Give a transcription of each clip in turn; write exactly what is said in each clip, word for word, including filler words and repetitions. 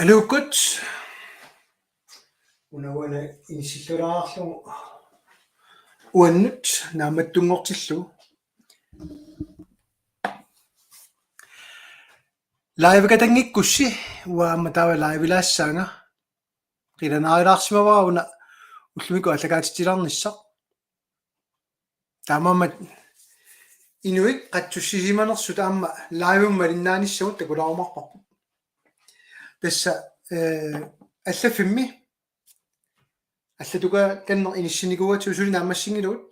Aluukkut. Una uani inissilluarlugu uannut naammattunngortillugu. Live-katanngikkussi uanga aamma taava live-ilaassaanga. Qilanaarilaarsimavara una ullumikkut aallakaatitsilaarnissaq. Taamaammat inuit qatsussisimanersut aamma live-imut malinnaanissamut takulaarumaarparput. Tassa, eh, allaffimmi allatukakanneq inissinnikuugatsigu suli naammassinngilagut,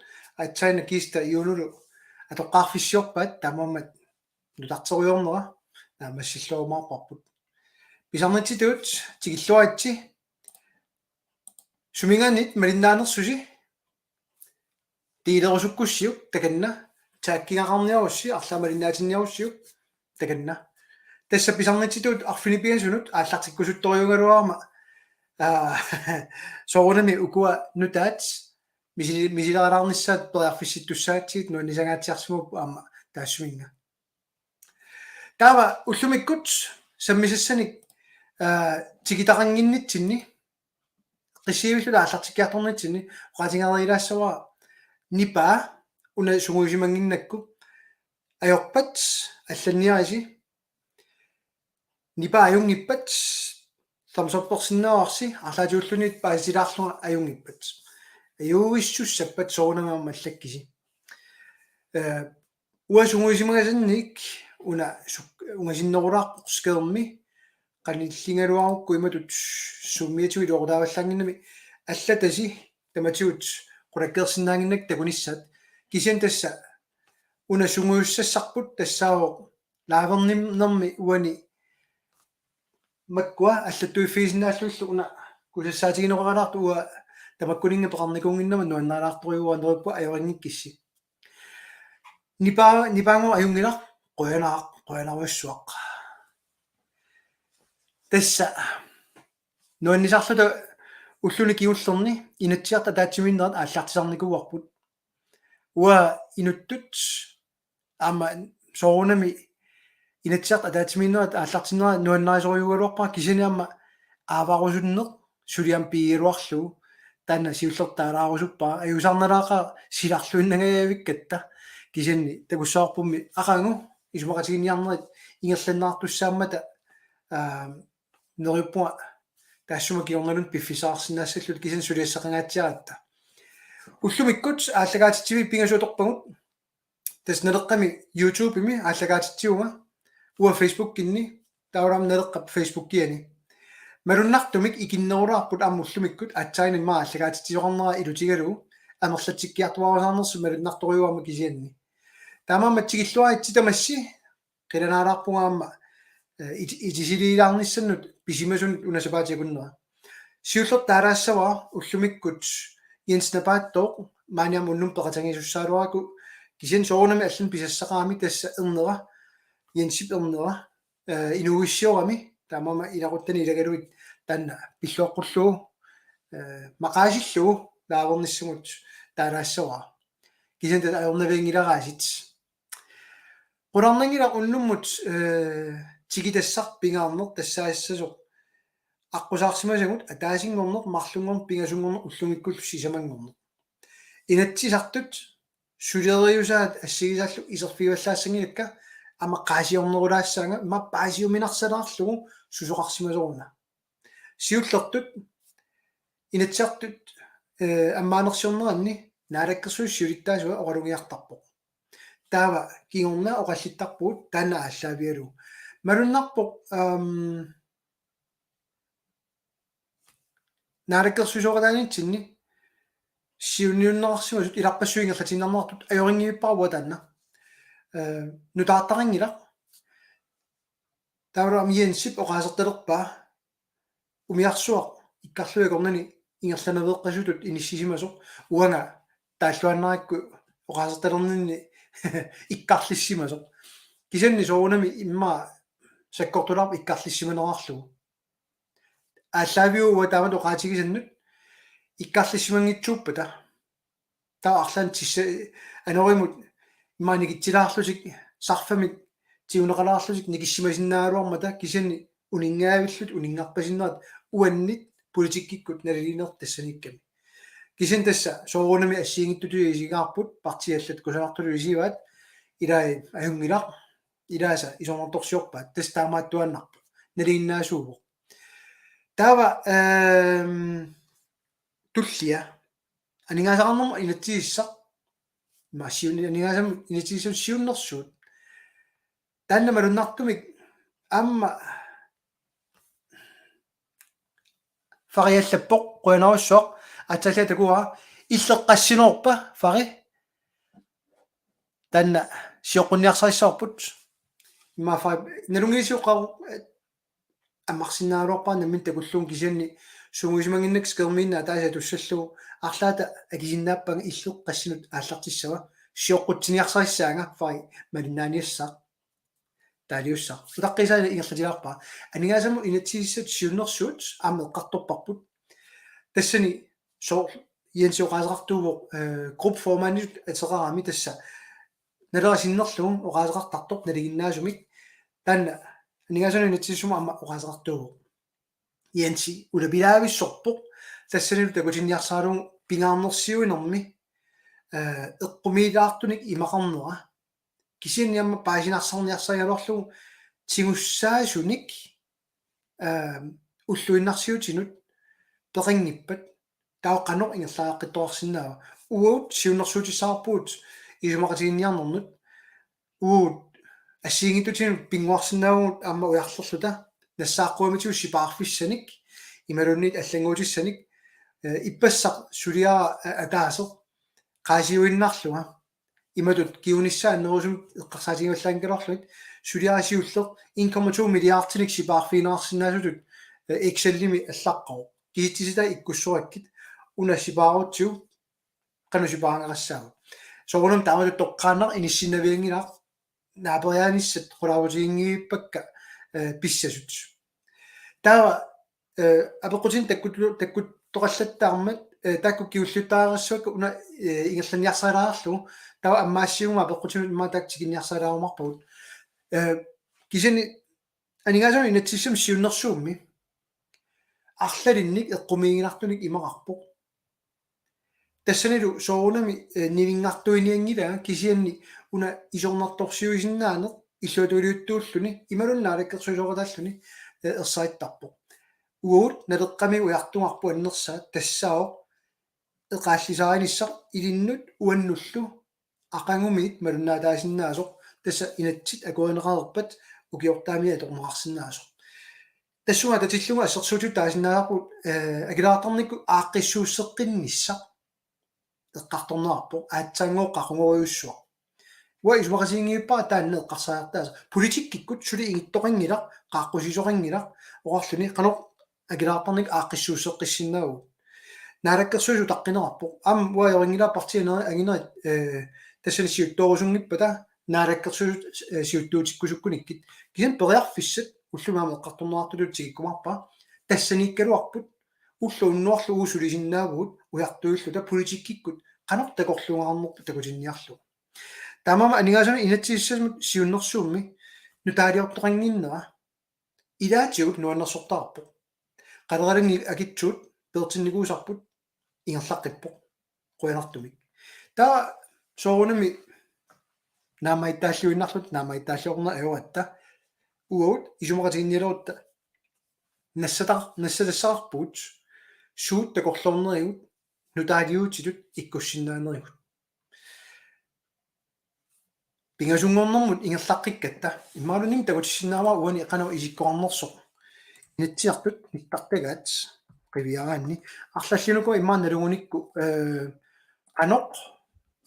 aatsaannaq Kista Junulu atoqqaarfissiorpaat, taamaammat nutarterujoornera naammassilluarumaarparput. Pisarnitsitut tikilluaritsi, suminngaanniit malinnaanersusi, delerusukkussiuk takanna, taggigaqarniarussi arlaat malinnaatinniarussiuk takanna. Tassa pisarnitsitut arfineq-pingasunut aallartikkusuttorujuugaluarama, aa, soorunami ukua nutaat misili-, misileralaarnissaat periarfissittussaatsigit nuannisangaatsiarsimapput aamma taassuminnga. Taava ullumikkut sammisassanik, aa, tikitaqannginnitsinni, qissiivilluta aallartikkiartornitsinni oqaatigereerlaassavara nipaa una sungiusimannginnakku. Ajorpat allanniarisi, nipaa ajunngippat thumbs up-ersinnaavarsi, arlaatigulluunniit paasitilaarlunga ajunngippat. Ajuuissussappat soorunami aamma allakkisi. Eh, uanga sungiusimagassannik una suk-, ungasinnerulaarpoq skærmi, qanilligaluarukku imatut Zoom-iatigut iluaqutaavallaannginnami allatasi tamatigut qulakkeersinnaannginnakku takunissaat. Kisianni tassa una sungiussassarput tassaavoq live-ernermi uani makkua allattuiffigisinnaallugillu una kusassaatigineqaralaartoq, uanga tamakkuninnga peqarnikuunnginnama nuannarilaartorujuuara, neriuppunga ajorinngikkussi. Nipaa-, nipaanngooq ajunngilaq, qujanaq, qujanarujussuaq. Tassa nuannisarluta ulluni kingullerni Inatsisartut ataatsimiinnerat aallartisarnikuuarput. Uanga inuttut aamma soorunami Inatsisartut ataatsimiinnerat aallartinnera nuannarisorujuugaluarpara, kisianni aamma aavarusunneq suli aamma piigaluarlugu taanna siullertut taalaarusuppara, ajuusaarnalaaqaaq silarluinnangajavikkatta. Kisianni takussavarpummi aqagu isumaqatiginninniarnerit ingerlanneqartussaammata, aa, neriuppunga taassuma kingornaluni piffissaqarsinnaassalluta, kisianni suliassaqangaatsiaratta. Ullumikkut aallakaatitsiviit pingasut atorpagut. Tassa Naleqqami YouTube-imi aallakaatitsivunga, uanga Facebookinni, taavalu aamma Naleqqap Facebookiani. Malunnartumik ikinnerulaarput aamma ullumikkut aatsaannaq immaqa aallakaatitsisoqarnera ilutigalugu, amerlatsikkiartuaarusaarnersut malunnartorujuuvoq aamma kisianni. Taamaammat tikilluaritsi tamassi, qilanaalaarpunga aamma, eh, it-, itisiliilaarnissannut pisimasunut una sapaatip akunnera. Siullertut taalaassavara ullumikkut Jens Napaattooq, maani aamma unnummut peqataagisussaagaluarakkit, kisianni soorunami allanut pisassaqarami, tassa ernera, Jensip ernera, eh, inuuissiorami, taamaammat ilaquttani ilagalugit taanna pilluaqqullugu, eh, maqaasillugu live-ernissamut taalaassavara. Kisianni taanna ajornavianngilaraasiit. Qularnanngilaq unnummut, eh, tikitassaq pingaarneq tassaassasoq aqqusaarsimasagut ataasinngorneq, marlunngorneq, pingasunngorneq, ullumikkullu sisamanngorneq. Inatsisartut suleriusaat assigisaallu iserfigivallaassanngilakka, aamma qaasiornerulaassaanga, immaqa paasiuminarsalaarlugu susoqarsimasoruna. Siullertut Inatsisartut, eh, ammaanersiorneranni Naalakkersuisut siulittaasuat oqalugiartarpoq. Taava kingorna oqallittarpugut taanna aallaavigalugu. Malunnarpoq, aam, naalakkersuisooqataanitsinni siunniunneqarsimasut ilarpassui ingerlatiinnarneqartut, ajorinngilluinnarpara taanna. Eh, nutaartaqanngilaq. Taavalu aamma Jensip oqaasertalerpaa umiarsuaq ikkarlugit akornanni ingerlaneqasutut inissisimasoq, uanga taalluaannarakku oqaasertalerninni ikkarlissimasoq. Kisianni soorunami immaqa sakkortulaarpoq ikkarlissimanerarlugu. Aallaaviuvoq uanga taamatut oqaatigisannut ikkarlissimanngitsuuppata. Taava arlaannik tassa anorimut immaqa nikitsilaarlutik, sarfamik tiguneqalaarlutik nikissimasinnaagaluarmata, kisianni uninngavillutik uninngarpasinnerat uannit politikkikkut naliliineq tassaniikkami. Kisianni tassa soorunami assigiinngitsutigut isigaarput, partiit allat kusanartutut isivaat, ilai ajunngilaq, ilaasa isornartorsiorpaat, tassa taamaattuaannarpoq. Naliginnaasuuvoq. Taava, ehm, tullia. Aningaasaqarnermut inatsisissaq. Ima siun-, aningaasanut inatsisissamut siunnersuut. Taanna malunnartumik aamma Fari allappoq, qujanarsuaq, aatsaat takuara, illeqqassinorpa, Fari? Taanna sioqqunniarsarissavarput. Immaqa Fari, nalunngilarsi oqarpoq, eh, ammarsinnaagaluarpara nammineq takullugu, kisianni sungiusimanngimmat skærmiinnaq ataaseq atussallugu, arlaata akisinnaappara illeqqassinut aallartissavara, sioqqutsiniarsarissaanga, Fari, malinnaaniassaaq. Taaliussaaq. Utaqqiisaani ingerlatilaarpara. Aningaasanut inatsisissatut siunnersuut aamma eqqartorparput. Tassani sooq Jensi oqaaseqartuuvoq, eh, gruppeformanditut ateqarami, tassa Naleraq sinnerlugu oqaaseqartartoq nalinginnaasumik. Taanna aningaasanut inatsisissamut aamma oqaaseqartuuvoq. Jensi ulapilaavissorpoq, tassanilu takutinniarsaralugu pingaarnersiuinermi, eh, eqqumiilaartunik imaqarnera. Kisianni aamma paasinarsarniarsarigaluarlugu tigussaasunik, eh, ulluinnarsiutinut peqanngippat, taava qanoq ingerlariaqqittoqarsinnaava? Uagut siunnersuutissavarpugut isumaqatiginninniarnernut. Uagut assigiinngitsutinut pinnguarsinnaavugut aamma ujarlerluta nassaaqquamitigut sipaarfissanik imaluunniit allannguutissanik, eh, ippassaq suliara, eh, ataaseq qaasiuinnarlunga. Imatut kingunissaa annerusumik eqqarsaatigivallaanngikkaluarlugit, suliara siulleq en komma to milliardinik sipaarfigineqarsinnaasutut, eh, Excelimi allaqqavoq. Kisitsisit ikkussorakkit, una sipaarutsigu qanoq sipaarneqassaagut. Soorunami taamatut toqqaannaq inissinnavianngilaq, naaperiaanissat qularuutiginngivippakka, eh, pissasut. Taava, eh, apeqqutinik takkut-, takkuttoqallattaarmat, eh, taakku kingulliuttariaqassavakka una, eh, ingerlanniarsarilaarlugu, taava ammaassiuguma apeqqutinut immaqa taakku tikinniarsarilaarumaapput. Eh, kisianni aningaasanut inatsisissamut siunnersuummi arlalinnik eqqumiiginartunik imaqarpoq. Tassanilu soorunami, eh, nivinngartuinianngilanga, kisianni una isornartorsiuisinnaaneq illuatungiliuttuulluni imaluunniit naalakkersuisooqataalluni, eh, ersarittarpoq. Uagut Naleqqami ujartugarput annersaat, tassaavoq eqaallisarinissaq ilinnut uannullu aqagumiit malunnaataasinnaasoq, tassa inatsit akuerineqareerpat ukiortaami atorneqarsinnaasoq. Tassunga atatillugu assersuutitut taasinnaasarput, eh, akileraartarnikkut aaqqissuusseqqinnissaq eqqartorneqarpoq, aatsaanngooq qaqugorujussuaq. Uanga isumaqatiginngilara taanna eqqarsariartaaseq. Politikkikkut suli ingittoqanngilaq, qaaqqusisoqanngilaq, oqarluni qanoq akileraartarnikkut aaqqissuusseqqissinnaavugut. Naalakkersuisut utaqqineqarpoq. Aamma uanga ajorinngilanga partiit anginerit, eh, tassani siuttoorusunngippata Naalakkersuisut, eh, siuttuutikkusukkunikkit. Kisianni periarfissat ullumi aamma eqqartorneqartutut tikikkumaarpara. Tassaniikkaluarput ulloq unnuarlu uagut sulisinnaavugut ujartuilluta politikkikkut qanoq takorluugaarnerput takutinniarlugu. Taamaammat aningaasanut inatsisissamut siunnersuummi nutaaliortoqannginnera ilaatigut nuannersortaqarpoq. Qaleralini akitsuut peertinnikuusarput ingerlaqqippoq qujanartumik. Taava soorunami naammagittaalluinnarluta, naammagittaalliorneq ajoratta, uagut isumaqatiginnialerutta nassataq-, nassatassaqarpugut suut takorloornerigut nutaaliuutitut ikkussinnaanerigut. Pingasunngornermut ingerlaqqikkatta imaluunniit takutissinnaavara uani qanoq isikkoqarnersoq. Inatsisartut nittartagaat qiviaraanni. Arlallit uku immaqa nalugunikku, eh, qanoq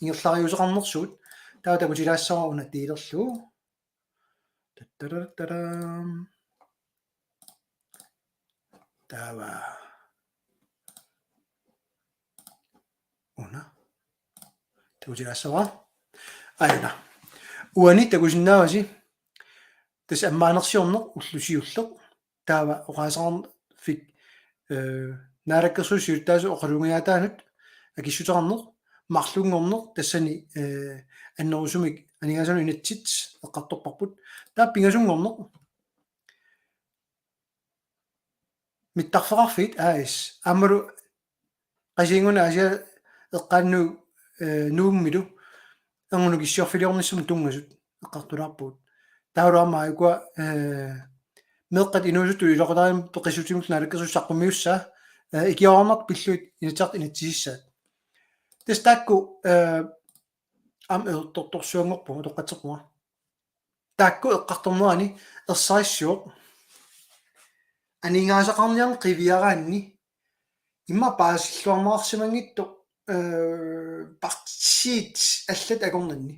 ingerlariuseqarnersugut, taava takutilaassavara una tiilerlu. Tattarattaraam. Taava. Una. Takutilaassavara. Aajuna. Uani takusinnaavasi. Tassa ammaanersiorneq ulloq siulleq. Taava oqaaseqarfik, eh, Naalakkersuisut siulittaasut oqalugiaataanut akissuteqarneq, marlunngorneq tassani, eh, annerusumik aningaasanut inatsit eqqartorparput. Taava pingasunngorneq Mittarfeqarfiit A/S aammalu Qasigiannguani Aasiaat eqqaanut, eh, Nuummilu erngup nukissiorfiliornissamut tunngasut eqqartulaarpugut. Taavalu aamma ukua, eh, meeqqat inuusuttut iluaqutariimmik peqissutimik naalakkersuisut saqqummiussaat, eh, ikiorarnartut pillugit Inatsisartut inatsisissaat. Tassa taakku, eh, aamma eqqartorsuanngorpunga, utoqqatserpunga. Taakku eqqartornerani ersarissivoq aningaasaqarniarneq qiviaraanni immaqa paasilluarneqarsimanngitsoq, eh, partiit allat akornanni.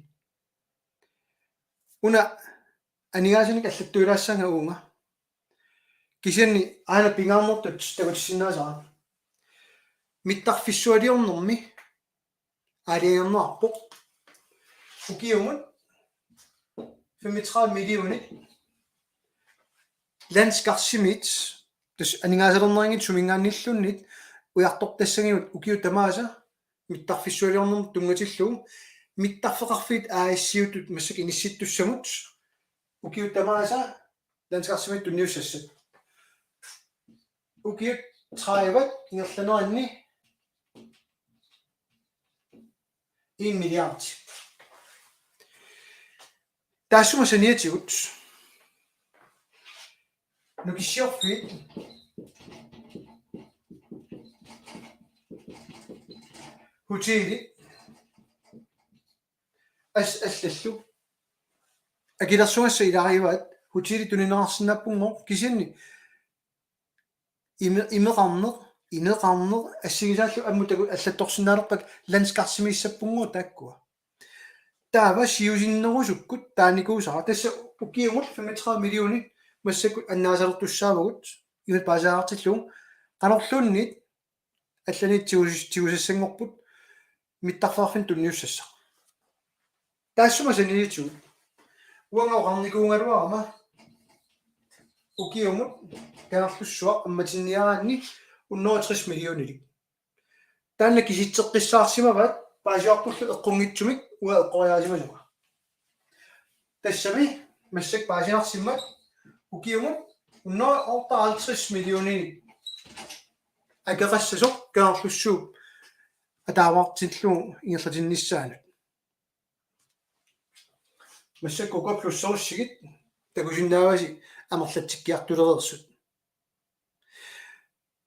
Una aningaasanik allattuilaassaanga uunga. Kisianni aana pingaarnertut takutissinnaasara. Mittarfissualiornermi aalajangerneqarpoq. Ukiumut femogtredive millionit landskarsimit, tassa aningaasalerneqanngitsut suminngaanniilluunniit ujartortassanngitsut ukiut tamaasa mittarfissualiornermut tunngatillugu, mittarfeqarfiit A/S-iuttut massakkut inissittussamut ukiut tamaasa landskarsimit tunniussassat. Ukiut tredive ingerlaneranni en milliard. Taassuma saniatigut nukissiorfiit, hotelit, as-, allallu akilersugassat ilagivaat, hotelit tunineqarsinnaappunngooq, kisianni ime-, imeqarneq, ineqarneq assigisaallu ammut taku allattorsinnaalerpakka landskarsimassappunngooq taakkua. Taava siusinnerusukkut taanikuusara, tassa ukiumut femogtredive millionit massakkut annaasalertussaavagut, imat paasivallaartillugu, qanorluunniit allaniit tigus-, tigusassanngorput mittarfeqarfinnut tunniussassaq. Taassuma saniatigut uanga oqarnikuugaluarama ukiumut Kangerlussuaq ammatinniaraanni hundrede og tres millionilik. Taanna kisitseqqissaarsimavaat paasivarpullu eqqunngitsumik uanga eqqoriaasimasunga. Tassami massakkut paasinarsimmat ukiumut hundrede og otteoghalvtreds millioner akeqassasoq Kangerlussuup ataavartillugu ingerlatinnissaanut. Massakkut ukua plusserussigit takusinnaavasi amerlatsikkiartulereersut.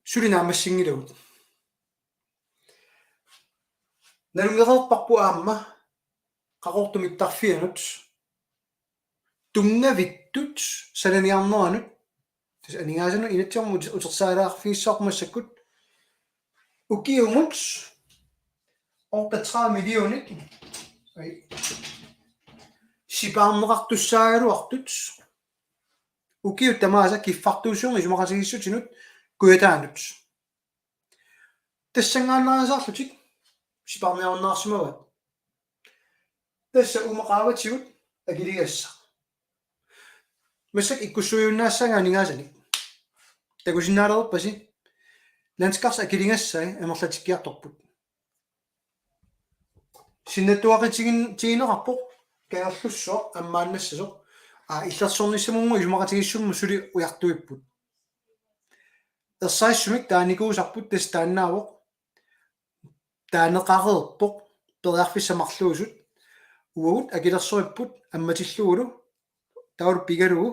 Suli naammassinngilagut. Nalunngereerparput aamma Qaqortup mittarfianut tunngavittut sananiarneranut, tassa aningaasanut Inatsisartut utersaalaarfigissavarput massakkut, ukiumut otteogtredive millionit, ai, sipaarneqartussaagaluartut ukiut tamaasa kiffartuussinermi isumaqatigiissutinut Kujataanut. Tassanngaannariasaarlutik sipaarniarunnaarsimavaat. Tassa uuma qaavatigut akiligassaq. Massakkut ikkussuiunnaassaanga aningaasanik. Takusinnaalerpasi, landskarsi akiligassai amerlatikkiartorput. Sinnattuaqatigin-, tigineqarpoq Kangerlussuaq ammaannassasoq. Aa, illersornissamunngooq isumaqatigiissummut suli ujartuipput. Ersarissumik taanikuusarput tassa taannaavoq: taaneqareerpoq periarfissat marluusut, uagut akilersoripput ammatillugulu, taavalu pigalugu,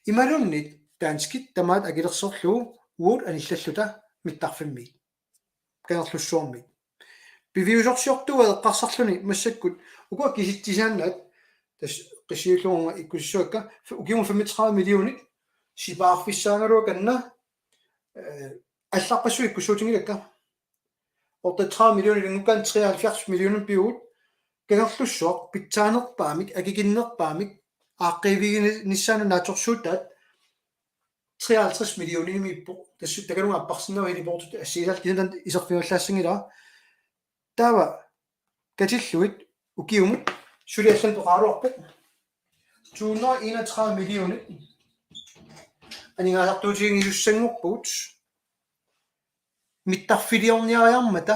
imaluunniit danskit tamaat akilersorlugu uagut anillalluta mittarfimmiit, Kangerlussuarmiit. Piviusorsiortugut eqqarsarluni massakkut ukua kisitsisaannaat, tassa qissiulluunga ikkussuakka, ukiumut femogtredive millionit sipaarfissaagaluakanna, eh, allarpassuit ikkussuutinngilakka. Otteogtredive millionit ilanngukkaanni treoghalvfjerds millionit pivugut, Kangerlussuaq pitsaanerpaamik, akikinnerpaamik, aaqqiiviginissaanut naatsorsuutaat treoghalvtreds millionimiippoq. Tassa takanunga apparsinnaavoq heliportip assigisaalluni, kisianni iserfigivallaassanngilara. Taava katillugit ukiumut suli allanut peqaraluarpoq to hundrede og enogtredive millionit aningaasartuutigisussanngorpugut mittarfiliorniariarmata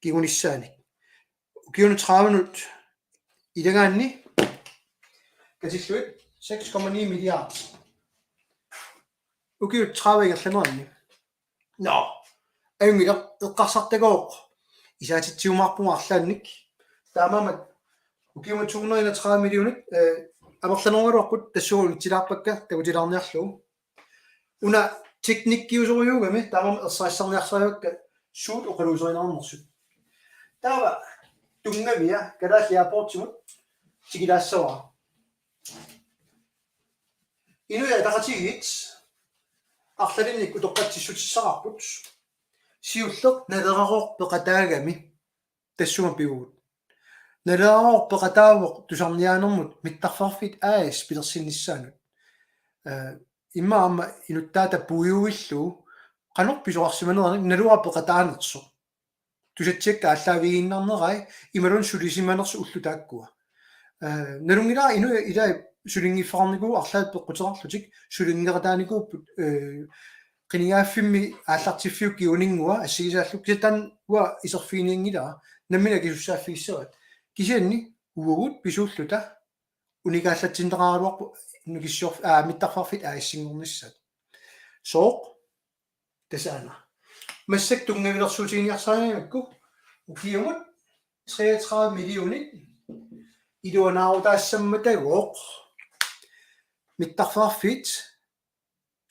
kingunissaanik. Ukiunut tredivenut ilagaanni katillugit seks komma ni milliard. Ukiut tredive ingerlaneranni Nå, ajunngilaq, eqqarsartagooq isaatitsiumaarpugut arlaannik. Taamaammat ukiumut to hundrede enogtredive millionit, eh, amerlanerugaluarput tassuugutsilaarpakka takutilaarniarlugu. Una teknikkiusorujuugami taamaammat ersarissaarniarsarivakka suut oqaluuserineqarnersut. Taava tunngavia Kalaallit Airportsimut tikilaassavara. Inuit Ataqatigiit arlalinnik utoqqatsissutissaqarput. Siulleq Nalerarooq peqataagami tassunga pivugut. Nalerarooq peqataavoq tusarniaanermut Mittarfeqarfiit A/S pilersinnissaanut. Eh, immaqa aamma inuttaata puiuillu qanoq pisoqarsimaneranik Naleraq peqataanersoq. Tusatsiakka aallaavigiinnarnerai imaluunniit sulisimanersut ullut taakkua. Eh, nalunngilara inuit ilai sulinngiffeqarnikuupput, arlaat peqquteqarlutik sulinngeqataanikuupput, eh, qinigaaffimmi aallartiffiup kinguninngua assigisaallu, kisianni taanna uanga iserfiginianngilara, nammineq akisussaaffigissavaat. Kisianni uagut pisuulluta unikaallatsinneqaraluarpoq nukissior-, aa, Mittarfeqarfiit A/S-inngornissaat. Sooq? Tasaana. Massakkut tunngavilersuutiginiarsarigamikku ukiumut treogtredive millionit iluanaarutaassammatagooq Mittarfeqarfiit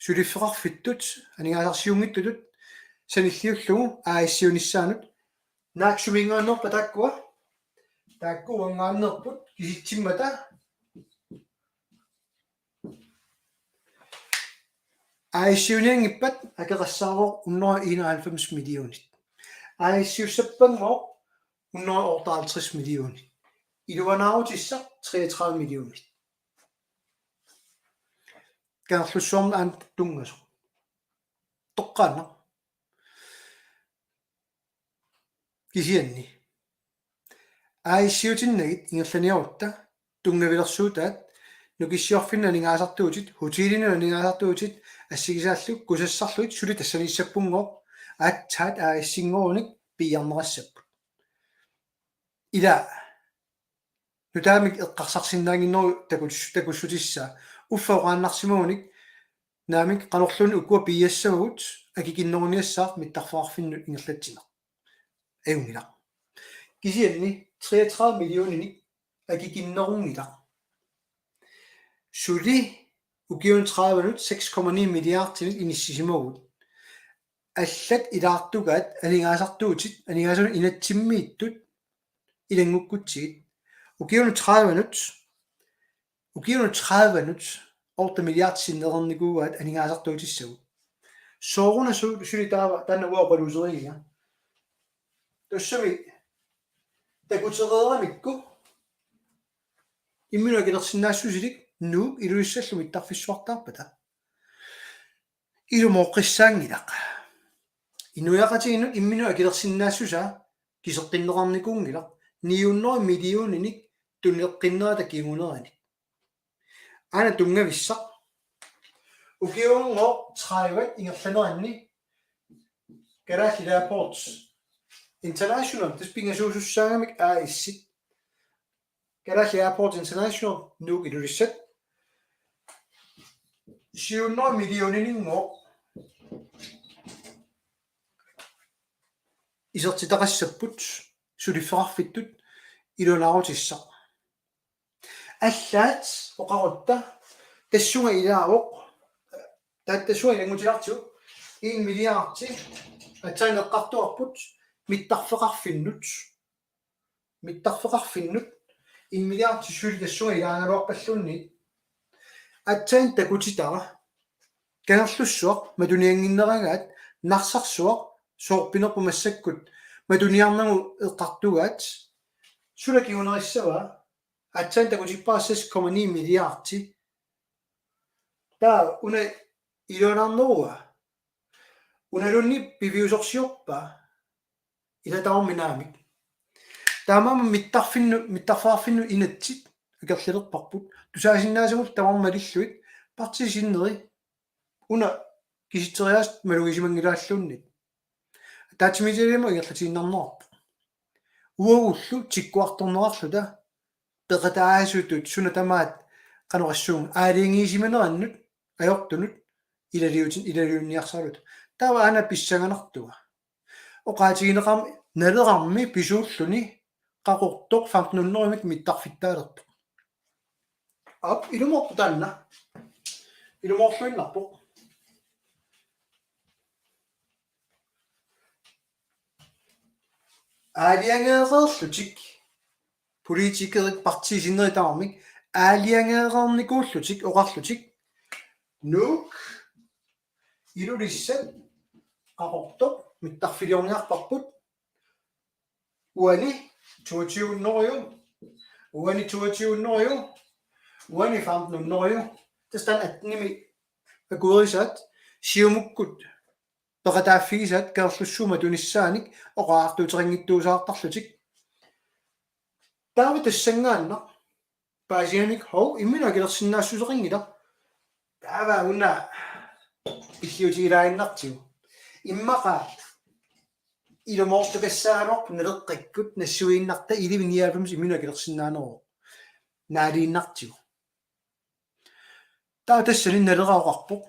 suliffeqarfittut aningaasarsiunngitsutut sanilliullugu A/S-iunissaanut. Naak suminngaanneerpat taakkua? Taakku uanngaanneerput kisitsimmata A/S-iunianngippat akeqassaavoq hundrede enoghalvfems millionit. A/S-iussappanngooq hundrede otteoghalvtreds millionit. Iluanaarutissaq treogtredive millionit. Kangerlussuarmi aamma tunngasoq. Toqqaannaq. Kisianni A/S-iutinnagit ingerlaniarutta tunngavilersuutaat nukissiorfinnut aningaasartuutit, hotellinut aningaasartuutit assigisaallu kusassarlugit suli tassaniissappunngooq, aatsaat A/S-inngorunik piiarneqassapput. Ila nutaamik eqqarsarsinnaannginneruvoq takus-, takussutissaa. Uffa oqaannarsimagunik naamik qanorluunniit ukua piiassavagut akikinneruniassaaq mittarfeqarfinnut ingerlatsineq. Ajunngilaq. Kisianni treogtredive millioninik akikinnerunngilaq. Suli ukiunut tredivenut seks komma ni milliardinit inissisimavugut. Allat ilaartugaat aningaasartuutit, aningaasanut inatsimmiittut ilanngukkutsigit. Ukiunut tredivenut, ukiunut tredivenut otte milliard sinnerernikuuaat aningaasartuutissagut. Sooruna su-, suli taava taanna uanga oqaluuserigiga. Tassami takutereeramikku imminut akilersinnaassusilik Nuuk Ilulissallu mittarfissuartaarpata. Ilumooqqissaanngilaq. Inuiaqatigiinnut imminut akilersinnaassusaa kiseqqinneqarnikuunngilaq ni hundrede millioninik tuneqqinnerata kinguneranik. Aana tunngavissaq. Ukiunngooq tredive ingerlaneranni Kalaallit Airports International, tassa pingasuusussaagamik A/S-it. Kalaallit Airports International, Nuuk Ilulissat. Syv hundrede millioninngooq isertitaqassapput suliffeqarfittut iluanaarutissaq. Allaat oqarutta tassunga ilaavoq, ta-, tassunga ilanngutilaartigu en milliardi aatsaat eqqartugarput mittarfeqarfinnut. Mittarfeqarfinnut en milliardi suli tassunga ilaagaluarpalluunniit. Aatsaat takutitara Kangerlussuaq matuniannginneragaat, Narsarsuaq soorpinerpoq massakkut matuniarnagu eqqartugaat, suna kingunerissavaa? Aatsaat takutippara seks komma ni milliardi. Taava una iluanaarnerua? Unaluunniit piviusorsiorpa? Ila tamarmi naamik. Taamaammat mittarfinnut, mittarfeqarfinnut inatsit akerlilerparput. Tusaasinnaasagut tamarmik malillugit partiit sinneri una kisitseriaaseq malugisimanngilaalluunniit. Ataatsimiititaliamut ingerlatiinnarnerarpoq. Uagullu tikkuartorneqarluta peqataasutut suna tamaat qanoq oqassuunga aalajangiisimanerannut ajortunut ilaliutin-, ilaliunniarsaraluta. Taava aana pissanganartua. Oqaatigineqarmat Nalerarmi pisuulluni Qaqortoq femten hundrede-mik mittarfittaalerpoq. Aap, ilumoorpoq taanna. Ilumoorluinnarpoq. Aalajangereerlutik politikerit partiit sinnerit tamarmik aalajangereernikuullutik oqarlutik: Nuuk, Ilulissat, Qaqortoq mittarfiliorniarparput. Uani toogtyve hundrede, uani toogtyve hundrede, uani femten hundrede. Tassa taanna attenimi akuerisaat, Siumukkut peqataaffigisaat Kangerlussuup matunissaanik oqariartuuteqanngitsuusaartarlutik. Taava tassanngaannaq paasigamik: Hov, imminut akilersinnaassuseqanngilaq. Taava una pilliutigilaaginnartigu. Immaqa ilumoortukassaagaluarpoq Naleqqakkut nassuiinnarta elleve nioghalvfems imminut akilersinnaaneruvoq. Naaliinnartigu. Taava tassani Naleraq oqarpoq: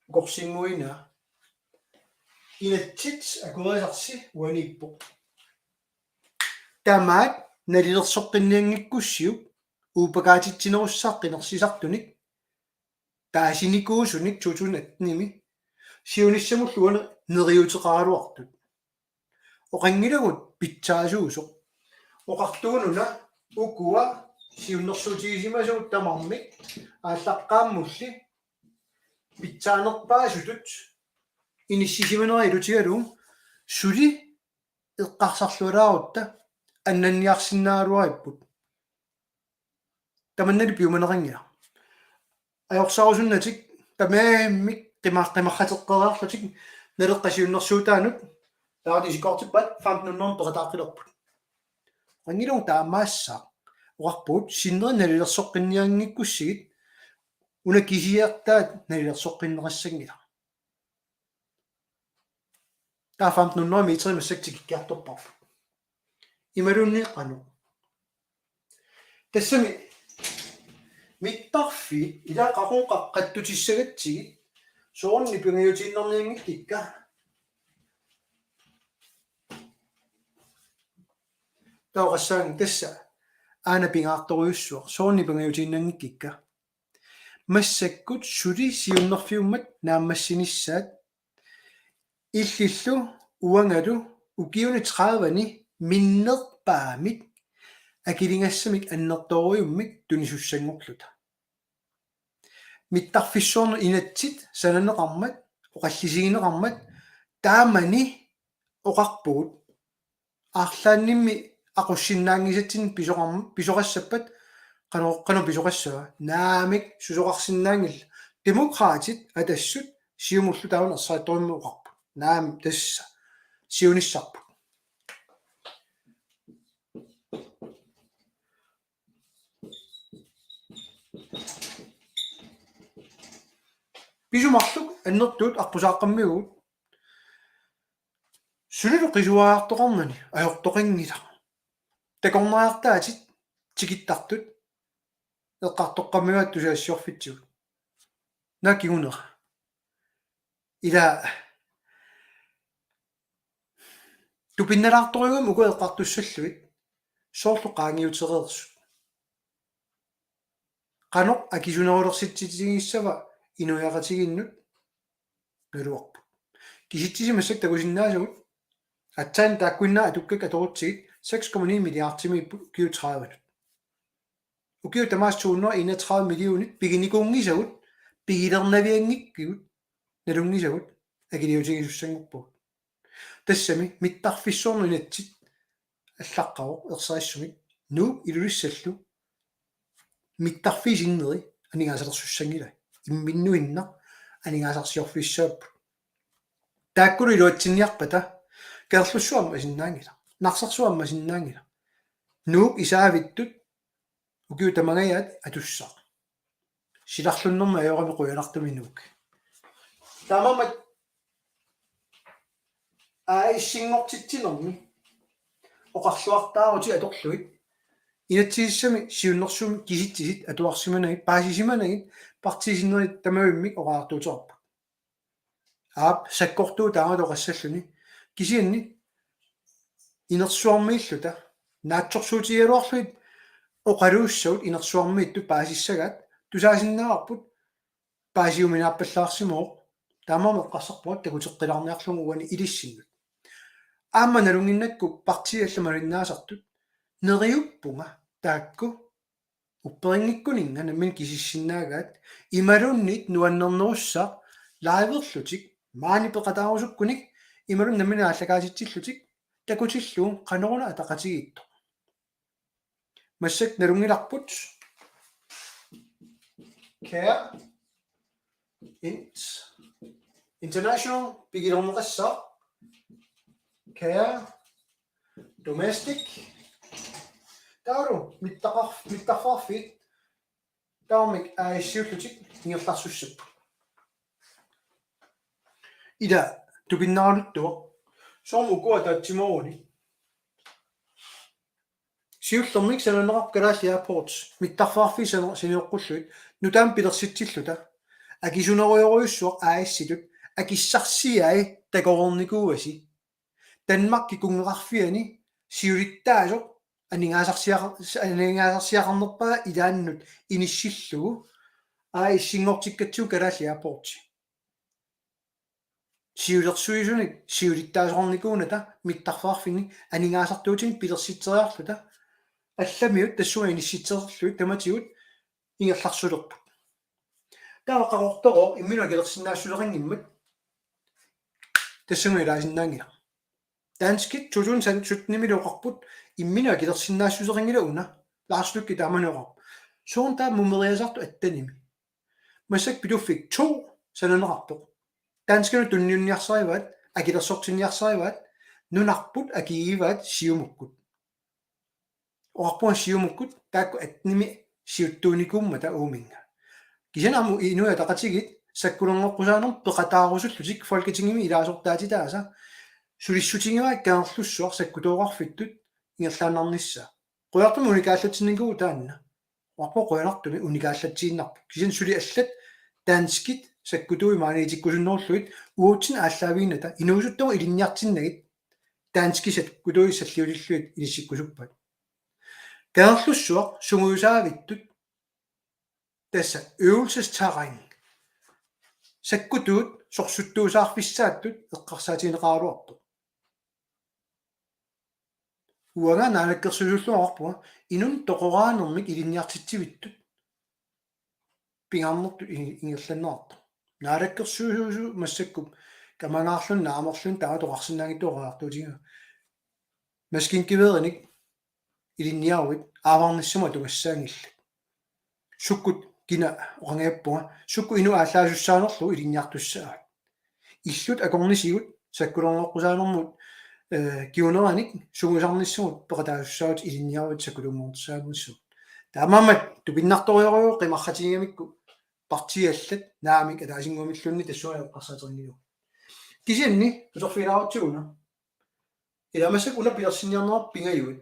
Ukorsinnguinaa. Inatsit akuerisarsi uaniippoq. Tamaat nalilersoqqinnianngikkussiuk uupakaatitsinerussaaq qinersisartunik taasinikuusunik to tusind attenimi siunissamullu uani neriuuteqaraluartut. Oqanngilagut pitsaasuusoq. Oqartuununa ukua siunnersuutigisimasavut tamarmik aallaqqaammulli pitsaanerpaasutut inissisimanera ilutigalugu suli eqqarsarlualaarutta annanniarsinnaagaluaripput. Tamannali piumaneqanngilaq. Ajorsaarusunnatik tamarmik qima-, qimarrateqqereerlutik Naleqqap siunnersuutaanut taava isikkoortippaat femten hundrede peqataaqqilerput. Oqanngilagut taamaassaaq. Oqarpugut sinneri nalilersoqqinnianngikkussigit una kisiartaat nalilersoqqinneqassanngilaq. Taava femten hundrede meter massakkut tikikkiartorparput. Imaluunniit qanoq? Tassami mittarfiit ila qaqugumut qaqqattutissagatsigit soorunami pingajuutiinnarnianngikkikka. Taava oqassaanga tassa aana pingaartorujussuaq soorunami pingajuutiinnanngikkikka. Massakkut suli siunnerfiummat naammassinissaat illillu uangalu ukiuni tredive-ni minnerpaamik akiligassamik annertoorujummik tunisussanngorluta. Mittarfissuarnut inatsit sananeqarmat, oqallisigineqarmat, taamani oqarpugut arlaannimmi aqussinnaanngisatsinnik pisoqarm-, pisoqassappat qanoq, qanoq pisoqassavat, naamik susoqarsinnaanngillat. Demokraatit, Atassut, Siumullu taava Inatsisartut oqarput: Naamik tassa siunissarput. Pisut marluk annertuut aqqusaaqqammivugut. Sulilu qisuariartoqarnani ajortoqanngilaq. Takornariartaatit tikittartut eqqartoqqammivaat tusagassiorfitsigut. Naak kingunera? Ila tupinnalaartorujuugami uku eqqartussallugit soorlu qaangiutereersut. Qanoq akisunerulersitsitsigissava inuiaqatigiinnut? Naluarput. Kisitsisit massakkut takusinnaasagut. Aatsaat taakkuinnaat atukkakka atorutsigit seks komma ni milliardimiipput ukiut tredive-nut. Ukiut tamaasa to hundrede enogtredive millionit piginikuunngisagut, pigilernavianngikkigut, nalunngisagut, akiliutigisussanngorpugut. Tassami mittarfissuarnut inatsit allaqqavoq ersarissumik Nuuk Ilulissallu mittarfiit sinneri aningaasalersussanngilai. Imminnuinnaq aningaasarsiorfigissavagut. Taakkulu iluatsinniarpata Kangerlussuaq ammasinnaanngilaq. Narsarsuaq ammasinnaanngilaq. Nuuk isaavittut ukiut tamangajaat atussaaq. Silarlunnermi ajorami qujanartumik Nuuk. Taamaammat A/S-inngortitsinermi oqarluartaarutit atorlugit inatsisissami siunnersuummik kisitsisit atuarsimanagit, paasisimanagit, partiit sinnerit tamavimmik oqariartuuteqarput. Aap, sakkortuut taama toqassalluni. Kisianni inersuarmiilluta naatsorsuutigigaluarlugit oqaluussagut inersuarmiittut paasissagaat, tusaasinnaavarput paasiuminaappallaarsimavoq. Taamaammat eqqarsarpunga takuteqqilaarniarlugu uani ilissinnut. Aamma nalunnginnakku partiit allat malinnaasartut neriuppunga taakku upperinngikkuninnga nammineq kisissinnaagaat, imaluunniit nuannernerussaaq liverlutik maani peqataarusukkunik imaluunniit nammineq aallakaatitsillutik takutillugu qanoruna ataqatigiittoq. Massakkut nalunngilarput Care Int International pigilerneqassaaq, Care Domestic. Taavalu mittaqar-, mittarfeqarfiit tamarmik A/S-iullutik ingerlarsussapput. Ila tupinnaraluttuaq. Soormi ukua ataatsimooruni. Siullermik sananeqarpoq Kalaallit Airports mittarfeqarfiit sana-, sanioqqullugit nutaamik pilersitsilluta. Akisunerujorujussuaq A/S-itut akissarsiai takoreernikuuasi. Danmarkip kunngeqarfiani siulittaasoq aningaasarsiaqa-, aningaasarsiaqarnerpaaq ilaannut inissillugu A/S-inngortikkatsigu Kalaallit Airports. Siulersuisunik siulittaasoqarnikuunata mittarfeqarfinni aningaasartuutinik pilersitseriarluta allamiut tassunga inissitserlugit tamatigut ingerlarsulerput. Taava Qaqortorooq imminut akilersinnaassuseqanngimmat tassunga ilaasinnaanngilaq. Danskit to tusind sytten-imilu oqarput imminut akilersinnaassuseqanngilaq una. Lars Løkke taamani oqarpoq. Soormi taava mumeriasartoq attenimi. Massakkut Pituffik to sananeqarpoq. Danskinut tunniunniarsarivaat, akilersortinniarsarivaat, nunarput akigivaat Siumukkut. Oqarpunga Siumukkut taakku attenimi siuttuunikuummata uuminnga. Kisianni aamma Inuit Ataqatigiit sakkulerneqqusaanermut peqataarusullutik Folketingimi ilaasortaatitaasa sulissutigivaat Kangerlussuaq sakkutooqarfittut ingerlaannarnissaa. Qujartumik unikaallatsinnikuuvoq taanna. Uarpoq qujanartumik unikaallatsiinnarpoq. Kisianni suli allat danskit sakkutuui maaniitikkusunnerullugit uatsinnut aallaaviginnata inuusuttugut ilinniartinnagit danskit sakkutuui salliutillugit inissikkusuppat. Kangerlussuaq sungiusaavittut tassa øvelsesterræn. Sakkutuut sorsuttuusaarfissaattut eqqarsaatigineqaraluarpoq. Uanga naalakkersuisullu oqarpunga inunnut toqoraanermik ilinniartitsivittut pingaarnertut i-, ingerlanneqartoq. Naalakkersuisut massakkut kamangaarluni naamerluni taava toqarsinnaanngitsoq oqariartuutigiga. Maskingeværinik ilinniaruit aavarnissamut atugassaanngillat. Sukkut kina oqanngippunga, sukkut inuk aallaassaanerlugu ilinniartussaavat. Illut akornisigut sakkulerneqqusaanermut, eh, kinguneranik sungiusarnissamut peqataasussaavutit ilinniaruit sakkutuunngortussaanissamut. Taamaammat tupinnartorujorujuuvoq qimarratigigamikku partiit allat naamik ataasinnguamilluunniit tassunga eqqarsaateqanngilaq. Kisianni uterfigilaarutsiguna. Ila massakkut una pilersinniarnerat pingajuat.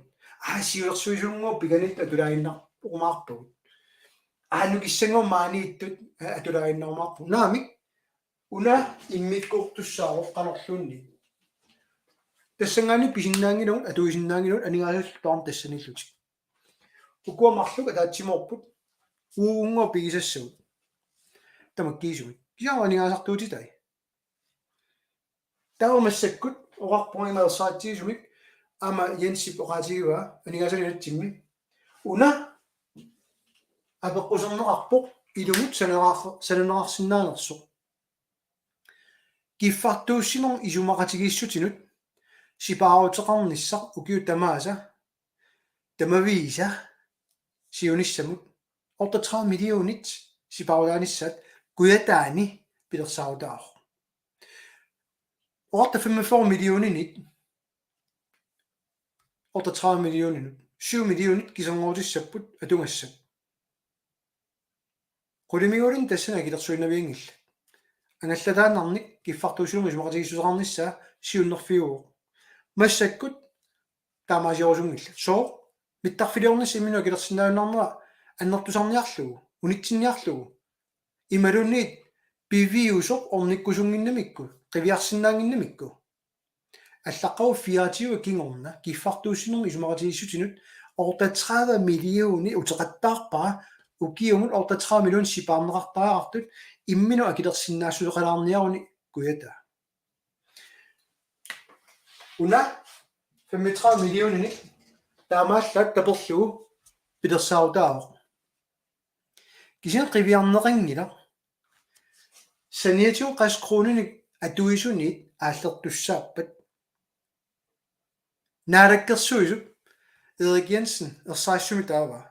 Aa, siulersuisunnguup piganittut atulaaginnarporumaarpagut. Aa, nukissannguup maaniittut, aa, atulaaginnarumaarpagut. Naamik, una immikkoortussaavoq qanorluunniit. Tassanngaanniit pisinnaanngilagut, atuisinnaanngilagut, aningaasallu taama tassanillutik. Ukua marluk ataatsimoorput, uagunnguaq pigisassagut. Tamakkiisumik. Kisianni aningaasartuutitai. Taava massakkut oqarpunga ima ersaritsigisumik aamma Jensip oqaatigivaa aningaasanut inatsimmi. Una apeqquserneqarpoq ilumut sananeqar-, sananeqarsinnaanersoq. Kiffartuussinermut isumaqatigiissutinut sipaaruteqarnissaq ukiut tamaasa tamaviisa siunissamut otteogtredive millionit sipaarutaanissaat Kujataani pilersaarutaavoq. Otteogfyrre millioninit, otteogtredive millioninut, syv millionit kiserngoorutissapput atugassat. Qulimiguulinnut tassani akilersuinnavianngillat. Angallataannarnik kiffartuussinermut isumaqatigiissuteqarnissaa siunnerfiuvoq. Massakkut taamaasiorusunngillat. Sooq mittarfiliornissaq imminut akilersinnaajunnaarnera annertusarniarlugu, unitsinniarlugu. Imaluunniit piviusoq ornikkusunnginnamikku. qiviarsinnaannginnamikku. Allaqqavoq fireogtyve kingorna kiffartuussinermi isumaqatigiissutinut otteogtredive millionit uteqattaarpara, ukiumut otteogtredive millionit sipaarneqartariaqartut imminut akilersinnaassuseqalaarniaruni kujataa. Una femogtredive millioninik taamaallaat taperlugu pilersaarutaavoq. Kisianni qiviarneqanngilaq. Saniatigut qassit koruuninik atuisuniit aallertussaappat. Naalakkersuisup Erik Jensen ersarissumik taavaa.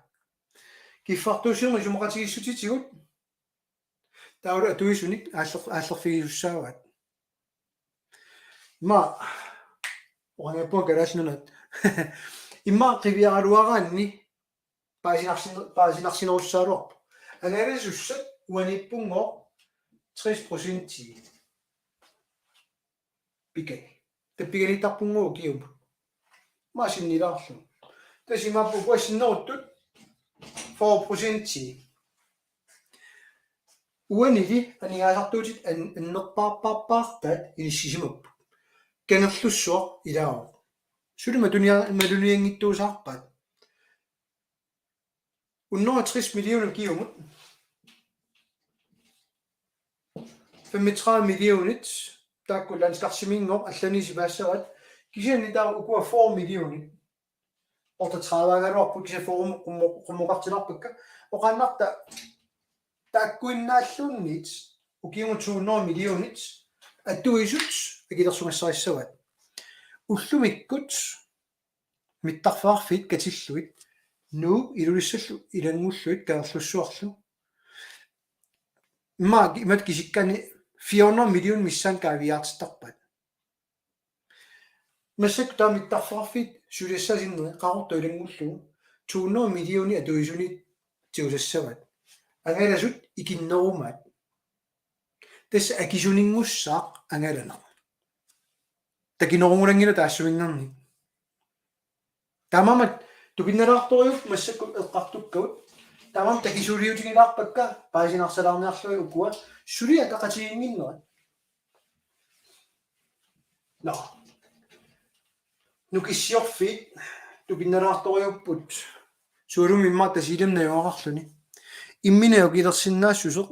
Kiffartuussinermi isumaqatigiissutitigut taavalu atuisunik aaller-, aallerfigisussaavaat. Ima oqanngippunga Kalaallit Nunaat. Ima qiviaraluaraanni paasinarsin-, paasinarsinerussagaluarpoq. Angalasussat uaniippunngooq tres procenti. Pikkani. Tappiganiittarpunngooq ukiumut. Ima sinnilaarlugu. Tassa imaappoq ukua sinneruttut fyrre procenti. Uanili aningaasartuutit an-, annerpaarpaarpaartaat inissisimapput. Kangerlussuaq ilaavoq. Suli matunia-, matunianngittuusaarpaat. Hundrede og tres millioner ukiumut. Femogtredive millionit, taakku landskarsiminngooq allani sipaassavaat, kisianni taava ukua fyrre millionit. Otteogtredive-agaluarput kisianni fyrre qumu-, qummukartilaarpakka. Oqaannarta taakkuinnaalluunniit ukiumut to hundrede millionit atuisut akilersugassarissavaat. Ullumikkut mittarfeqarfiit katillugit Nuuk, Ilulissallu ilanngullugit Kangerlussuarlu. Ima, imatut kisikkaanni fire hundrede million missaanni kaaviiaartittarpaat. Massakkut taava mittarfeqarfiit suliassaat sinneri Qaqortoq ilanngullugu to hundrede millionit atuisunit tigusassavaat. Angalasut ikinnerumaat. Tassa akisuninngussaaq angalaneq. Takinerunngulanngilat taassuminngaanniit. Taamaammat tupinnalaartorujuupput massakkut eqqartukkagut. Taamaammat takisuuliutigilaarpakka paasinarsalaarniarlugit ukua suli ataqatigiinnginnerat. Nå. Nukissiorfiit tupinnalaartorujuupput. Sualummik immaqa Tasiilami najugaqarluni. Imminut akilersinnaassuseq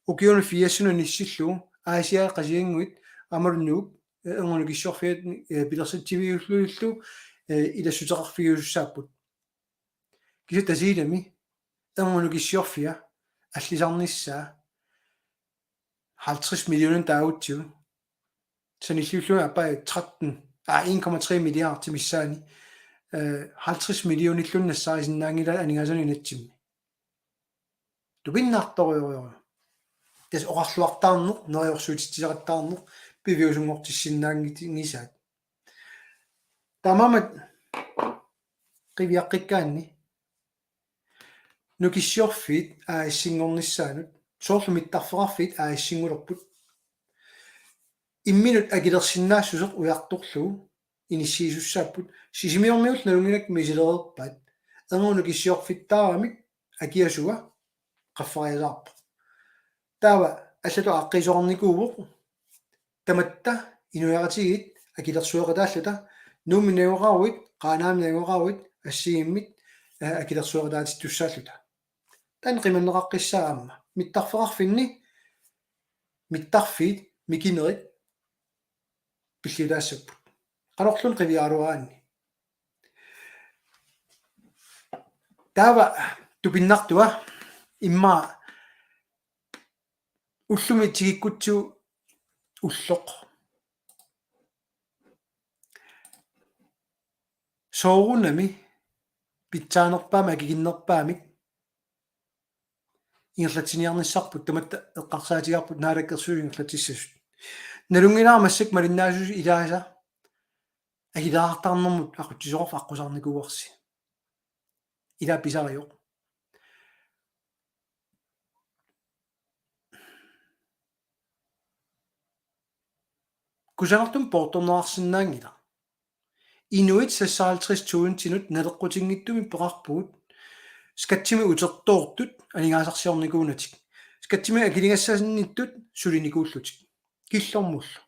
ukiuni firsinni inissillugu Aasiaat Qasigiannguit aammalu Nuuk, eh, erngup nukissiorfiata, eh, pilersatsiviullugillu, eh, ilassuteqarfigiusussaapput. Kisianni Tasiilami erngup nukissiorfia allisarnissaa halvtreds millioner taagutsigu. Sanilliullugit apai tretten, aa, en komma tre milliard missaani, eh, halvtreds millionilluunniit nassaarisinnaanngilaat aningaasanik inatsimmi. Tupinnartorujorujoru. Tassa oqarluartaarneq, neriorsuutitsisaqattaarneq, piviusunngortissinnaanngisaat. Taamaammat qiviaqqikkaanni nukissiorfiit A/S-inngornissaanut, soorlu mittarfeqarfiit A/S-inngulerput. Imminut akilersinnaassuseq ujartorlugu inissiisussaapput, Sisimiormiut nalunngilaat misilereerpaat, erngup nukissiorfittaaramik akiasua qaffariasaarpoq. Taava allatut aaqqiisoqarnikuuvoq, tamatta inuiaqatigiit akilersueqataalluta, Nuummi najugaqaruit, Qaanaami najugaqaruit, assigiimmik, eh, akilersueqataatittussaalluta. Taanna qimanneqaqqissaaq aamma. Mittarfeqarfinni, mittarfiit, mikinerit, pilliutaassapput. Qanorluunniit qiviaraluaraanni. Taava tupinnartua immaqa ullumi tikikkutsigu ulloq. Soorunami pitsaanerpaamik akikinnerpaamik ingerlatsiniarnissarput tamatta eqqarsaatigaarput Naalakkersuisut ingerlatsissasut. Nalunngilara massakkut malinnaasusi ilaasa akileraartarnermut aqutsisoqarfik aqqusaarnikuuarsi. Ila pisariaq. Kusanartumik poortorneqarsinnaanngilaq. Inuit seksoghalvtreds tusindinut naleqqutinngitsumik peqarpugut, skattimik utertoortut aningaasarsiornikuunatik. Skattimik akiligassannittut sulinikuullutik. Killormullu.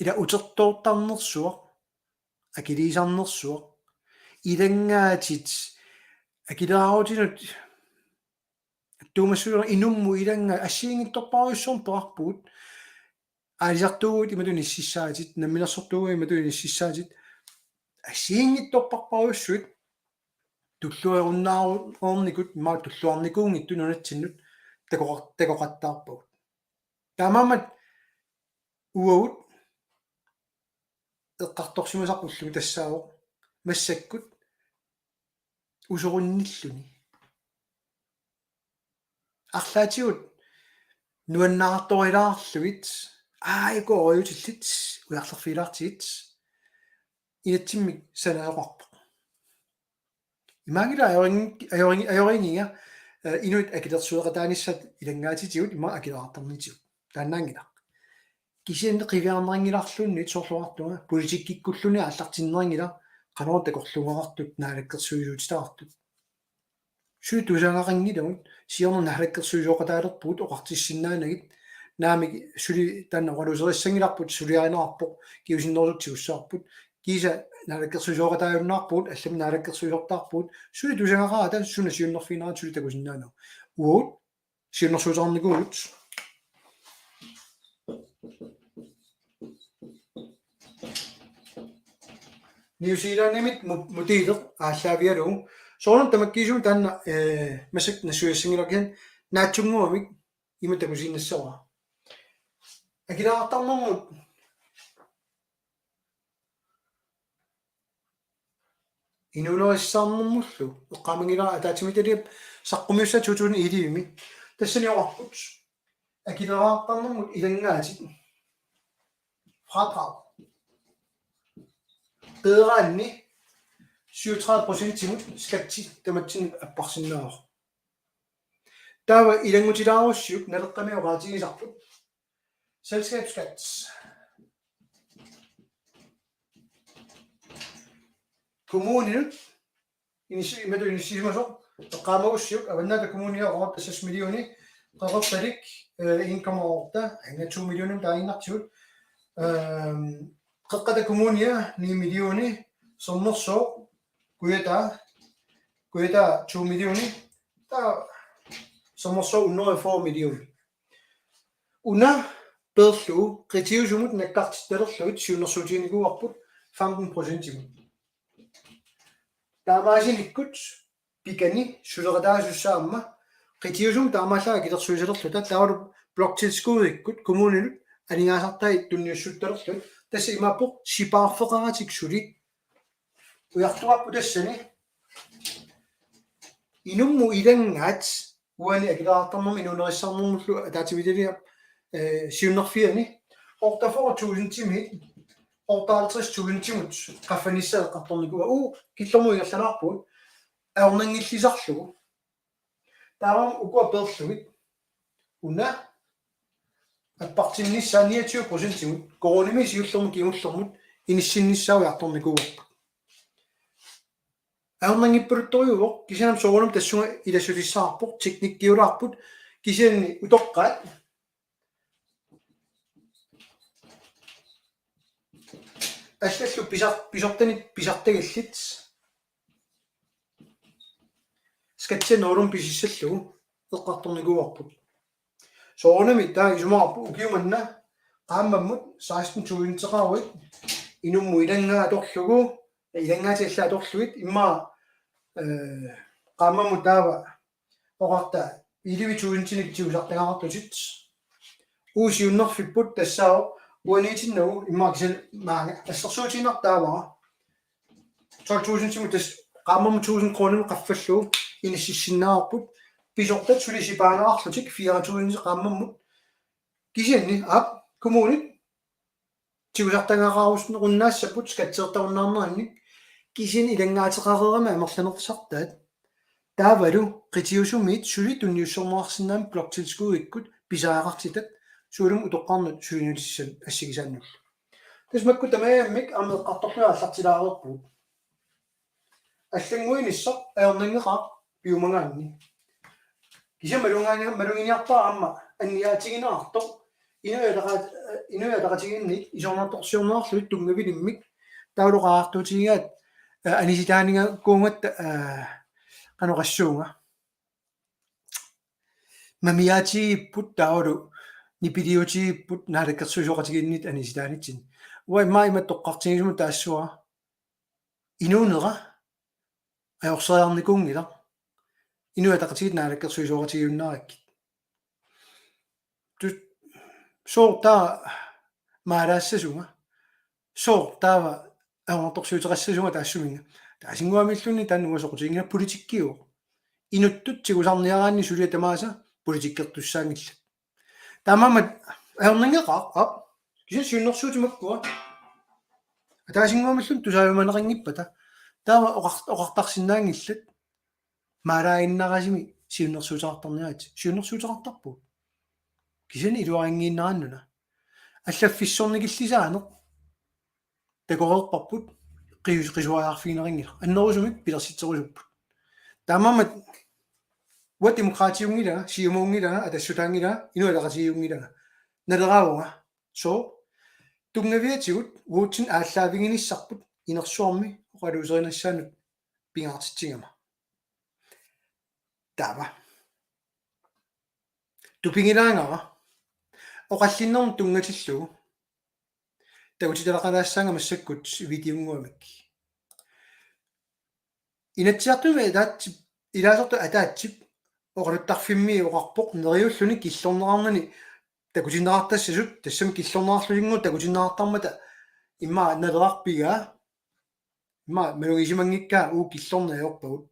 ila utertoortarnersuaq, akiliisarnersuaq, ilanngaatit, akileraarutinnut tuumassuilu inummut ilanngaat assigiinngitsorpassuarnik peqarpugut, aalisartuuguit imatut inississaatit, namminersortuuguit imatut inississaatit, assigiinngitsorpassuarnik tulluarunnaarunnaarnikut, immaqa tulluarnikuunngitsut nunatsinnut takoqar-, takoqattaarpagut. Taamaammat uagut eqqartorsimasarput ullumikkut tassaavoq massakkut usorinnilluni. Arlaatigut nuannaartorilaarlugit, aajuku orujutillit, ujarlerfigilaartigit, inatsimmik sanasoqarpoq. Imaanngilaq ajorin-, ajorin-, ajorinngiga, eh, inuit akilersueqataanissaat ilanngaatitigut immaqa akileraartarnitigut. Taannaanngilaq. Kisianni qiviarnerinngilaraluunniit soorlu oqartunga, politikkikkulluunniit aallartinnerunngilaq, qanoq takorluugaqartut, naalakkersuisuutitaqartut. Suli tusagaqanngilagut, siorna naalakkersuisooqataalerpugut oqartissinnaanagit, naamik suli taanna oqaluuserissanngilarput, suliarineqarpoq, kingusinnerusukkut tigussavarput, kiisa naalakkersuisooqataajunnaarpugut, allamik naalakkersuisortaarpugut, suli tusagaqarata suna siunnerfiginerata suli takusinnaanagu. Uagut siunnersuuteqarnikuuvugut. New Zealandimit mu-, modelit aallaavigalugu. Soorunami tamakkiisumik taanna, eh, massakkut nassuiassanngilara, kisianni naatsunnguamik ima takusiinnassavara. Akileraartarnermut inuunerissarnermullu eqqaamanngilara ataatsimiititaliap saqqummiussaa to tusind elleve-mi. Tassani oqarput akileraartarnermut ilanngaatit fradrag. Peeraanni syvogtredive procentimut skatti tamatsinnut apparsinnaavoq. Taava ilanngutilaarussiuk Naleqqami oqaatigisarput. Selskabsskat. Kommuninut inissi-, imatut inissisimasoq, eqqaamagussiuk, Avannaata Kommunia oqarta seks millioner, Qeqertalik, eh, en komma otte, aamma to millioner taaginnartigut, ehm, Qeqqata Kommunia ni millioner, Sermersooq, Kujataa, Kujataa to millioner, taava Sermersooq hundrede og fyrre millioner. Una peerlugu qitiusumut nakkartittalerlugit siunnersuutiginikuuarput femten procentimut. Taamaasinikkut pikani suleqataasussaammat qitiusumut taamaallaat akilersuisalerluta, taavalu bloktilskudikkut kommuninut aningaasartai tunniussuttalerlugit, tassa imaappoq sipaarfeqaratik suli. Ujartuarput tassani inummut ilanngaat uani akileraartarnermi inuunerissarnermullu ataatsimiititaliap, eh, siunnerfiani otteogfyrre tusindimiit otteoghalvtreds tusindimut qaffannissaa eqqartornikuuaa. Uagut killormut ingerlalaarpugut ajornanngillisarlugu. Taava ukua peerlugit una appartinnissaa niogtyve procentimut, koruunimi siullermut kingullermut inissinnissaa ujartornikuuarput. Ajornanngippaluttorujuuvoq, kisianni soorunami tassunga ilassutissavarput, teknikkiulaarput, kisianni utoqqaat allallu pisar-, pisortanit pisartagillit. Skattia nuulum pisissallugu eqqartornikuuarput. Soorunami taava isumaqarpoq ukiumanna qaammammut seksten tusindeqaruit inummut ilanngaat atorlugu, ilanngaat allaat atorlugit immaqa, eh, qaammammut taava oqarta elleve tusindinik tigusartagaqartutit. Uagut siunnerfipput tassaavoq uaniitinnagu immaqa kisianni maanga assersuutigiinnartarpara. Tolv tusindimut tassa qaammammut tusind kroner qaffallugu inississinnaavarput. Pisortat suli sipaarneqarlutik fire tusind qaammammut. Kisianni aap kommunit tigusartagaqarunnaassapput skatsertarunnaarnerannik, kisianni ilanngaateqareerami amerlanerusartaat. Taavalu qitiusumiit suli tunniussorneqarsinnaammat bloktilskudikkut pisariaqartitat, suulumi utoqqarnut suliniutissanik assigisaannullu. Tassa makku tamarmik aamma eqqartorlugit aallartilaareerpugut. Allannguinissaq ajornanngeqaaq piumagaanni. Kisianni malugaani-, maluginiarpara aamma anniaatigineqartoq Inuiaqatigiinni isornartorsiornerarlugit tunngavilimmik taavalu oqariartuutigigaat anisitaaninngaanniit qanoq oqassuunga. Mamiaatigiipput taavalu nipiliutigiipput naalakkersuisooqatigiinniit anisitaanitsinni. Uanga immaqa ima toqqartigisumik taassavara. Inuunera ajorseriarnikuunngilaq. Inuiaqatigiit naalakkersuisooqatigiunnaarakkit. Tu soortaa maalaassasunga. Soortaava ajornartorsiuteqassasunga taassuminnga. Taasinnguamilluunniit taanna uanga soqutiginngilanga politikkiuvoq. Inuttut tigusarniaraanni suliat tamaasa politikkertussaanngillat. Taamaammat ajornanngeqaaq, aap. Kisianni siunnersuutit makkua. Ataasinnguamilluunniit tusaajumaneqanngippata. Taava oqar-, oqartarsinnaanngillat. Maalaaginnarasimi siunnersuuteqartarniaritsi. Siunnersuuteqartarpugut. Kisianni iluarinngiinnaraannuna. Allaffissornikillisaaneq. Takoreerparput qis-, qisuariarfigineqanngilaq. Annerusumik pilersitserusupput. Taamaammat uanga Demokraatiunngilanga, Siumuunngilanga, Atassutaanngilanga, Inuiaqatigiunngilanga. Naleraavunga. Sooq? Tunngaviatigut uatsinnut aallaaviginissarput inersuarmi oqaluuserinissaanut pingaartitsigama. Taava. Tupigilaangara. Oqallinnermut tunngatillugu. Takutitaqalaassaanga massakkut videonnguamik. Inatsisartuni ataatsip, ilaasortap ataatsip oqaluttarfimmi oqarpoq neriulluni killorneqarnani takutinneqartassasut, tassami killorneqarlusinnguup takutinneqartarmata immaqa nalerarpigaa, immaqa malugisimanngikkaa uagut killorneq ajorpagut.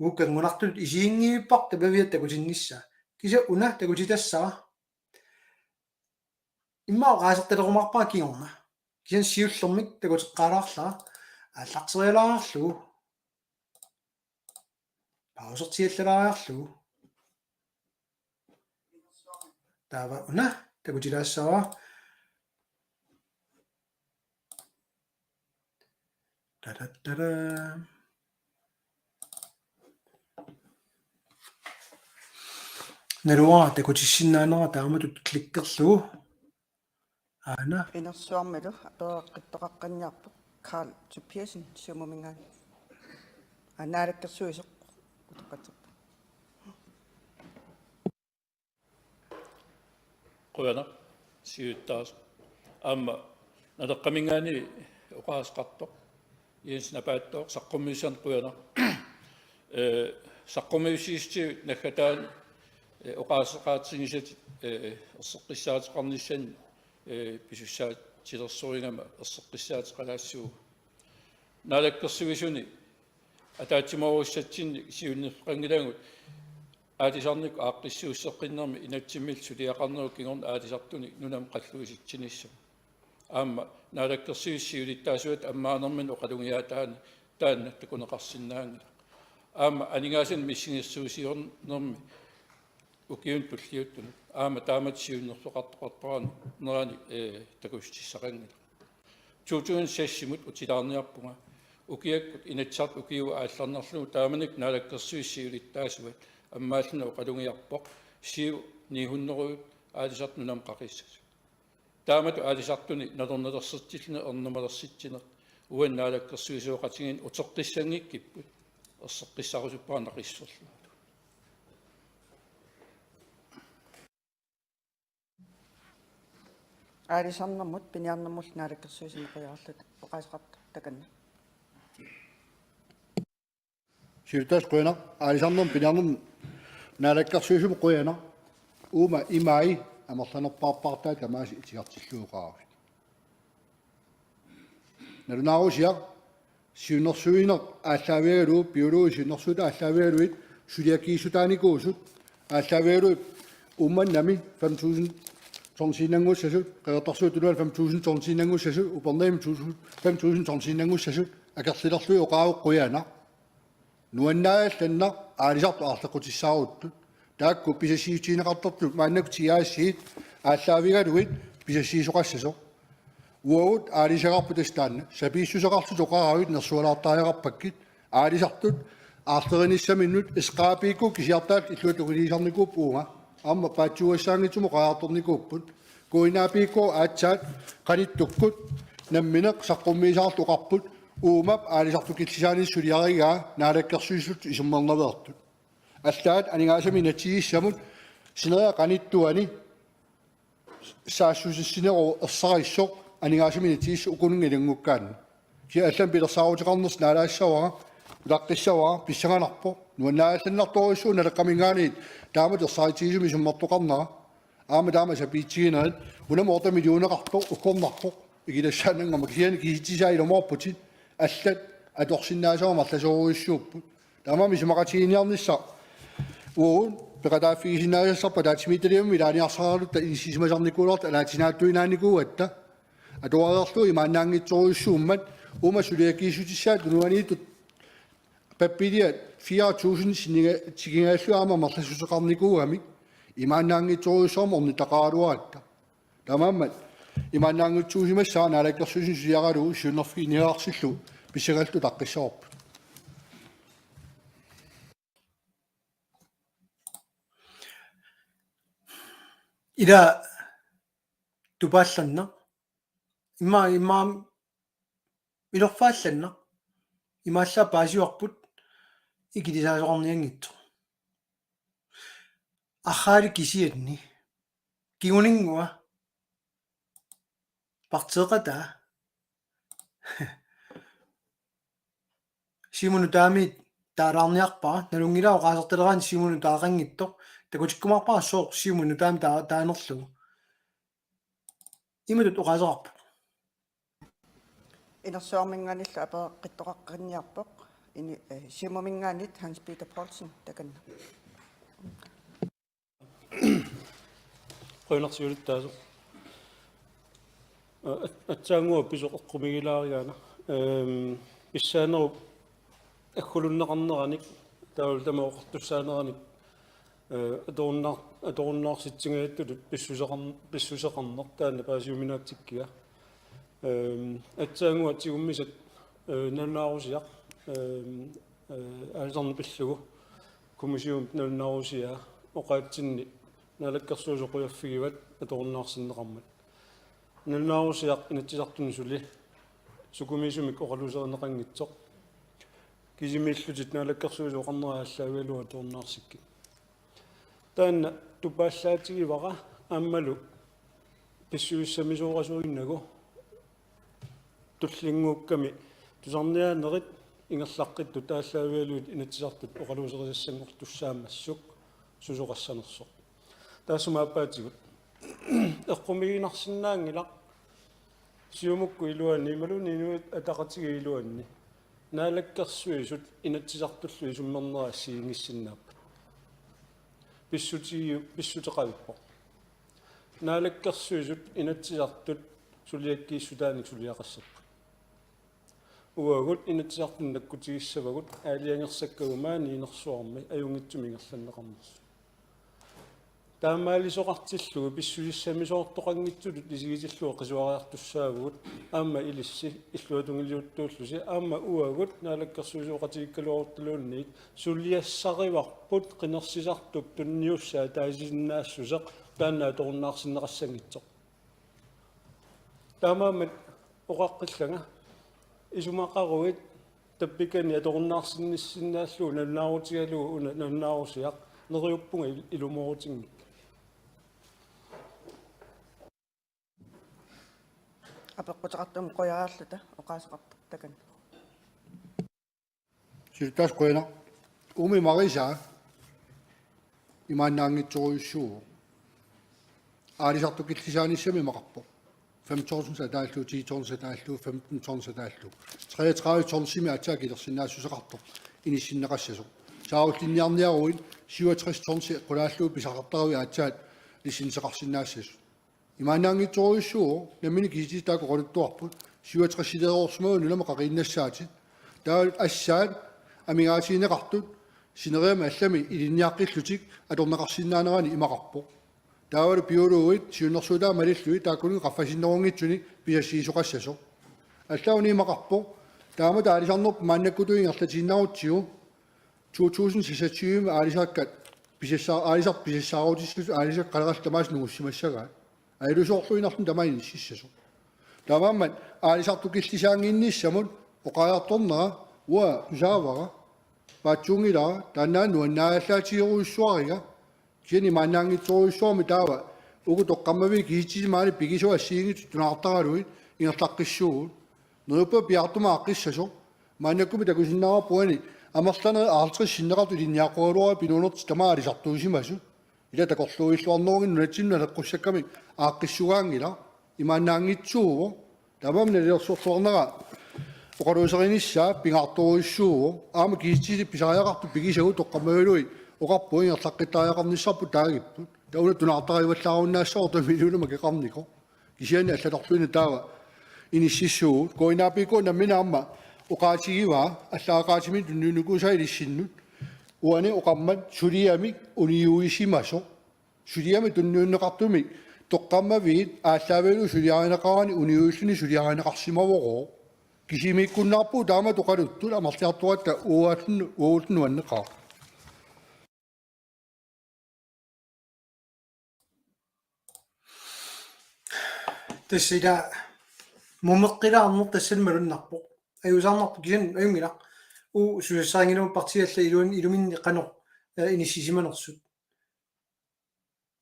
Uagut kanngunartutut isiginngivippara tapaviat takutinnissaa. Kisianni una takutitassara. Immaqa oqaasertalerumaarpara kingorna. Kisianni siullermik takuteqqaalaarlara aallarterialaarlugu. Pausertiallalaariarlugu. Taava una takutilaassavara. Tadaddada. Naluara takutissinnaanera taamatut klikkerlugu. Aana. Inersuarmilu apereqqittoqaqqinniarpoq Karl Tobiassen Siumuminngaanniit. Aa, naalakkersuisoq utoqqatserpoq. Qujanaq, siulittaasoq. Aamma Naleqqaminngaanniit oqaaseqartoq Jens Napaattooq, saqqummiussanik qujanaq. Ee, saqqummiussiissutigut naggataani, ee, oqaaseqaatigissat, ee, erseqqissaateqarnissannik, ee, pisussaatilersorigama erseqqissaateqalaassaagut. Naalakkersuisuni ataatsimoorussatsinnit siunnerfeqanngilagut aalisarnikkut aaqqissuusseqqinnermi inatsimmillu suliaqarnerup kingorna aalisartuni nunamut qalluisitsinissamut. Aamma Naalakkersuisut siulittaasuata ammaanerminni oqalugiaataani taanna takuneqarsinnaanngilaq. Aamma aningaasanik missingersuusiornermi ukiuni tulliuttuni. Aamma taamatut siunnerfeqartoqartoqarnerani, ee, takussutissaqanngilaq. To tusind seksimut utilaarniarpunga. Ukiakkut Inatsisartut ukiut aallarnerlugu taamanikkut Naalakkersuisut siulittaasuat ammaallutik oqalugiarpoq siu ni hundrede aalisartut nunamut qaqissasut. Taamatut aalisartuni nalornilersitsilluni ernumalersitsineq uani naalakkersuisooqatigiinni uteqqissanngikkipput erseqqissarusuppara naqissuserlugulu. Aalisarnermut piniarnermullu naalakkersuisumut qiviarluta oqaaseqartoq takanna. Siulittaasup qujanaq, aalisarnermut piniarnermut naalakkersuisumut qujanaq, uuma imai amerlanerpaarpaartaat tamaasa itigartillugu oqarusut. Nalunaarusiaq, siunnersuineq aallaavigalugu, biologi siunnersuutit aallaavigalugit, suliakkiissutaanikuusut aallaavigalugit, Uummannami fem tusind tonsiinnanngussasut, Qeqertarsuup Tunuani fem tusind tonsiinnanngussasut, Upernavimmi tusind, fem tusind tonsiinnanngussasut, akerlilerlugit oqaruit qujanaq. Nuannaallannaq aalisartut aarleqqutissaaruttut. Taakku pisassiissutigineqartartut maannakkut tiaasiit aallaavigalugit pisassiisoqassasoq. Uagut aalisagarput tassa taanna. Sapiissuseqarluta oqaruit nersualaartariaqarpakkit. Aalisartut aarlerinissaminnut S K P-kkut kisiartaat illuatungilisarnikuupput uunga. Aamma paatsuugassaanngitsumik oqariartornikuupput. K N A P-kut aatsaat qanittukkut nammineq saqqummiisaarlugu oqarput uuma aalisartukillisaanissaq suliarigaa naalakkersuisut isummernaveertut. Allaat aningaasaminatigissamut sineriak qanittuani saassussinerup ersarissoq aningaasaminatigissoq ukununnga ilanngukkaanni. Kisianni allamik pilersaaruteqarnersoq naalaassavara, utaqqissavara, pissanganarpoq. Nuannaallannartorujussuuvoq Naleqqaminngaanniit taamatut ersaritigisumik isummertoqarnera. Aamma taama sapiitsiginerit, unami otte millioneqartoq uggornarpoq. Ikilassaannanngormat kisianni kisitsisaa ilumoorputit, allat atorsinnaasavut marlasoorujussuupput. Taamaammat isumaqatigiinniarnissaq uagut peqataaffigisinnaasassarput ataatsimiititaliami ilaaniarsaraluta inissisimasarnikuugatta alaatsinaattuinaanikuugatta. Atuareerlugu imaannaanngitsorujussuummat uuma suliakkiissutissaat tunuaniittut pappialat fire tusind sinniga-, tikingaallu aamma marlassuseqarnikuugamik imaannaanngitsorujussuarmik ornittaqaraluaratta. Taamaammat imaannaanngitsuusimassaaq naalakkersuisuni suliaralugu siunnerfiginiagarsillugu pissangallugu utaqqissavarput. Ila tupaallanneq. Imma, imma ilorfaallanneq. Imaallaat paasivarput ikilisaasoqarnianngitsoq. Arraali kisianni. Kinguninngua. Parteeqataa. Siumut nutaamit taalaarniarpara, nalunngilara oqaasertaleraanni Siumut nutaaqanngitsoq, takutikkumaarpara sooq Siumut nutaamit taa-, taanerlugu. Imatut oqaaseqarpoq. Inersuarminngaanniillu apeqqittoqaqqinniarpoq, ini, eh, Siumuminngaanniit Hans Peter Poulsen takanna. Qujanaq siulittaasoq. At-, aatsaannguaq pisoq eqqumiigilaarigaana. Ehm, pissaanerup aggulunneqarneranik, taavalu tamaat oqartussaaneranik, eh, atorunnaar-, atorunnaarsitsigajattutut pissuseqarn-, pissuseqarneq taanna paasiuminaatsikkiga. Ehm, aatsaannguaq tigummisat, eh, nalunaarusiaq, ehm, eh, aalisarneq pillugu kommissionip nalunaarusiaa oqaatsinni Naalakkersuisut qujaffigivat atorunnaarsinneqarmat. Nalunaarusiaq Inatsisartuni suli sukumiisumik oqaluuserineqanngitsoq. Kisimiillutit Naalakkersuisut oqarnerat aallaavigalugu atorunnaarsikkit. Taanna tupaallaatigivara aammalu pissusissamisoorasuinnagu tullinnguukkami tusarniaanerit ingerlaqqittut aallaavigalugit Inatsisartut oqaluuserisassanngortussaammassuk susoqassanersoq. Taassuma aappaatigut. Eqqumiiginarsinnaanngilaq Siumukkut iluanni imaluunniit Inuit Ataqatigiit iluanni Naalakkersuisut Inatsisartullu isummernerat assigiinngissinnaapput. Pissutigiu-, pissuteqavippoq. Naalakkersuisut Inatsisartut suliakkiissutaanik suliaqassapput. Uagut Inatsisartuni nakkutigissavagut aalajangersakkagut maani inersuarmi ajunngitsumik ingerlanneqarnersut. Taamaalisoqartillugu pissusissamisoortoqanngitsutut isigitillugu qisuariartussaavugut aamma ilissi illuatungiliuttuullusi aamma uagut naalakkersuisooqatigiikkaluaruttaluunniit suliassarivarput qinersisartup tunniussaa taasisinnaassuseq taanna atorunnaarsinneqassanngitsoq. Taamaammat oqaqqillanga isumaqaruit tappikani atorunnaarsinnissinnaallugu nalunaarutigalugu una nalunaarusiaq neriuppunga il-, ilumoorutinngikkiga. Apeqquteqartumik qujariarluta oqaaseqarpoq takanna. Siulittaasup qujanaq. Uuma imarisaa imaannaanngitsorujussuuvoq. Aalisartukillisaanissamut imaqarpoq. Fem tusind ataallugu, ti tusind ataallugu, femten tusind ataallugu. Treogtredive tonsimik aatsaat akilersinnaassuseqartoq inissinneqassasoq. Saarullinniarniaruit syvogtres tonsi qulaallugu pisaqartaravit aatsaat licenseqarsinnaassasut. Imaannaanngitsorujussuuvoq, nammineq kisitsisit taakku oqaluttuarput, syvogtresileeroorsimavoq nunamut qaqiinnassaatit. Taava assaat amigaatigineqartut sineriammi allami ilinniaqqillutik atorneqarsinnaanerani imaqarpoq. Taavalu piulugit siunnersuutaat malillugit taakkununnga qaffasinnerunngitsuni pisassiisoqassasoq. Allaat una imaqarpoq, taamatut aalisarnerput maannakkutut ingerlatiinnarutsigu, to tusind seksogtyve aalisakkat pisassaa-, aalisartut pisassaarutissasut aalisakkat qaleralit tamaasa nungussimassagaat. Aalisartuinnarluni tamaani inississasoq. Taamaammat aalisartut killisaannginnissamut oqariartornera uanga tusaavara, paatsuunngilara, taannaana nuannaallaatigerujussuariga, kisianni imaannaanngitsorujussuarmik taava uku toqqammaviit kisitsisit maani pigisavut assigiinngitsut tunaartaralugit ingerlaqqissuugut. Neriuppunga piaartumik aaqqissasoq. Maannakkut takusinnaavarput uani amerlanerit halvtreds sinneqartut ilinniaqqugaluarput pinuunertik tamaat aalisartuusimasut. Ila takorluuilluarneruginni nunatsinnut naleqqussakkamik aaqqissugaanngilaq. Imaannaanngitsuuvoq. Taamaammat nalilersorluarnera oqaluuserinissaa pingaartorujussuuvoq. Aamma kisitsisit pisariaqartut pigisagut toqqammavillutik oqarpugut ingerlaqqittariaqarnissarput taagipput. Taava una tunaartarivallaarunnaassaaq taava milliuulamik akeqarnikoq. Kisianni allatarluinnaq taava inississuugut. K N A P-kut nammineq aamma oqaatigivaa allaat oqaatiminut tunniunnikuusaa ilissinnut. Uani oqarmat suliamik uniuisimasoq. Suliami tunniunneqartumik toqqammaviit aallaavigalugu suliarineqarani uniuilluni suliarineqarsimavorooq. Kisimiikkunnaarpugut taamatut oqaluttut amerliartoratta uagutsinnut, uagutsinnut nuanneqaaq. Tassa ila mumeqqilaarneq tassani malunnarpoq. Ajuusaarnarpoq kisianni ajunngilaq. Uagut susassarinngilagut partiit allat iluan-, iluminni qanoq, eh, inissisimanersut.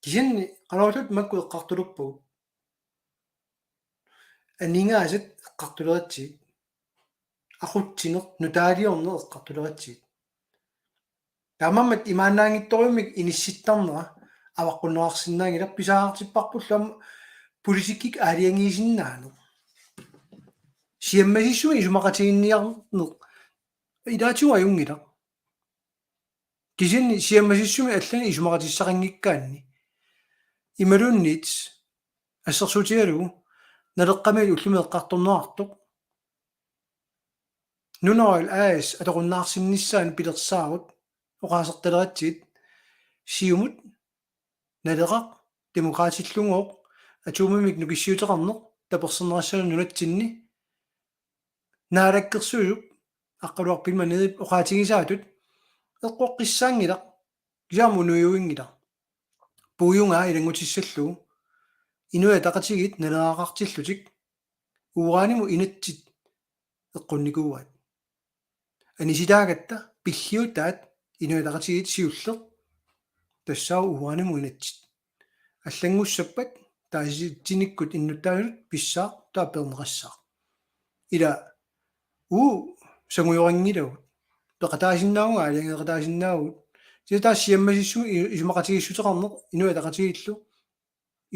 Kisianni qanorluunniit makku eqqartuluppagut. Aningaasat eqqartuleratsigit. Aqutsineq, nutaaliorneq eqqartuleratsigit. Taamaammat imaannaanngitsorujummik inissittarnera avaqqunneqarsinnaanngilaq, pisariaqartipparpullu aamma politikkikkut aalajangiisinnaaneq. Siammasissumik isumaqatiginninniarneq ilaatigut ajunngilaq. Kisianni siammasissumik allanik isumaqatissaqanngikkaanni. Imaluunniit assersuutigalugu Naleqqamiit ullumi eqqartorneqartoq. Nunaroyal A/S atorunnaarsinnissaanut pilersaarut oqaasertaleratsigit Siumut, Naleraq, Demokraatillugooq, atomimik nukissiuteqarneq taperserneqassanut nunatsinni, Naalakkersuisut Aqqaluaq Bill Manidip oqaatigisaatut eqqoqqissaanngilaq, kisianni unuiuinngilaq. Puiungaa ilanngutissallugu Inuit Ataqatigiit naleraqartillutik uranimut inatsit eqqunnikuuaat. Anisitaagatta pilliutaat Inuit Ataqatigiit siulleq tassaavoq uranimut inatsit. Allanngussappat taasitsinikkut innuttaasut pissaaq taava peerneqassaaq. Ila uagut sangujorinngillat. Peqataasinnaavugut, aalajangeeqataasinnaavugut. Kisianni taava siammasissumik i-, isumaqatigiissuteqarneq Inuit Ataqatigiillu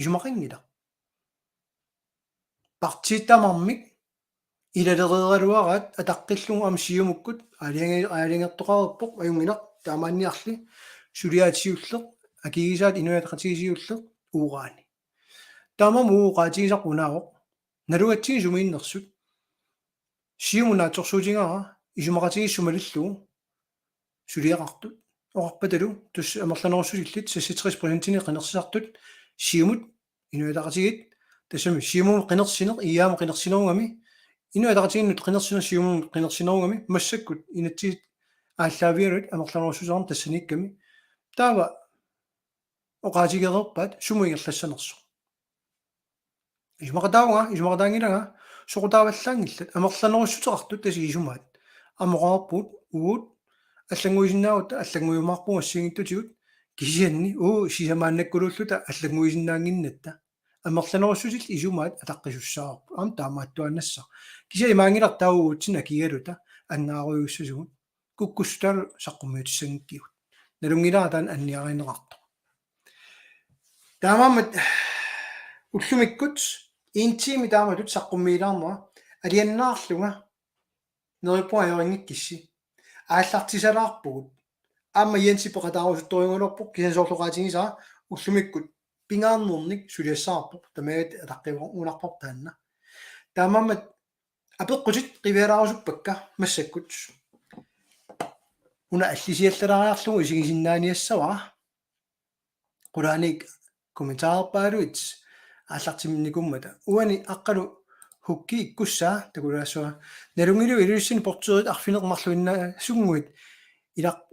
isumaqanngilaq. Partiit tamarmik ilalereeraluaraat ataqqillugu aamma Siumukkut aalajange-, aalajangertoqareerpoq, ajunngilaq, taamaanniarli suliaat siulleq, akigisaat Inuit Ataqatigiit siulleq, urani. Taamaammat uagut oqaatigisaq unaavoq. Nalugatsigit sumiinnersut. Siumut naatsorsuutigaara isumaqatigiissut malillugu suliaqartut. Oqarpatalu tassa amerlanerussusillit seksogtres procentinik qinersisartut Siumut, Inuit Ataqatigiit, tassami Siumumut qinersineq, I A-mut qinersinerugami, Inuit Ataqatigiinnut qinersineq Siumumut qinersinerugami, massakkut inatsit aallaavigalugit amerlanerussuteqarneq tassaniikkami. Taava oqaatigereerpaat sumut ingerlassanersoq. Isumaqataavunga, isumaqataanngilanga, soqutaavallaanngillat, amerlanerussuteqartut tassa isumaat. Aamma oqarpugut, uagut allannguisinnaagutta, allannguiumaarpugut assigiinngitsutigut, kisianni uagut sisamaannakkuluulluta allannguisinnaannginnatta. Amerlanerussusillit isumaat ataqqisussaavarput, aamma taamaattuaannassaq. Kisianni imaanngilaq taava uagutsinnut akigaluta, angaarujussuugut. Kukkussutaalu saqqummiutissanngikkigut. Nalunngilara taanna anniarineqartoq. Taamaammat ullumikkut en time taamatut saqqummiilaarnera aliannaarlunga neriuppunga ajorinngikkussi. Aallartisalaarpugut. Aamma Jensi peqataarusuttorujuugaluarpoq, kisianni soorlu oqaatigisara ullumikkut pingaarnernik suliassavarput, tamarmik ataqqiugunarparput taanna. Taamaammat apeqqutit qivialaarusuppakka massakkut. Una allisiallalaariarlugu isigisinnaaniassavara. Qulaaniit kommentarerpaaluit aallartinnikuummata. Uani Aqqalu Hukki ikkussaa takulaassavara. Nalunngilagut Ilulissani portørit arfineq-marluinnasunnguit ilaq-,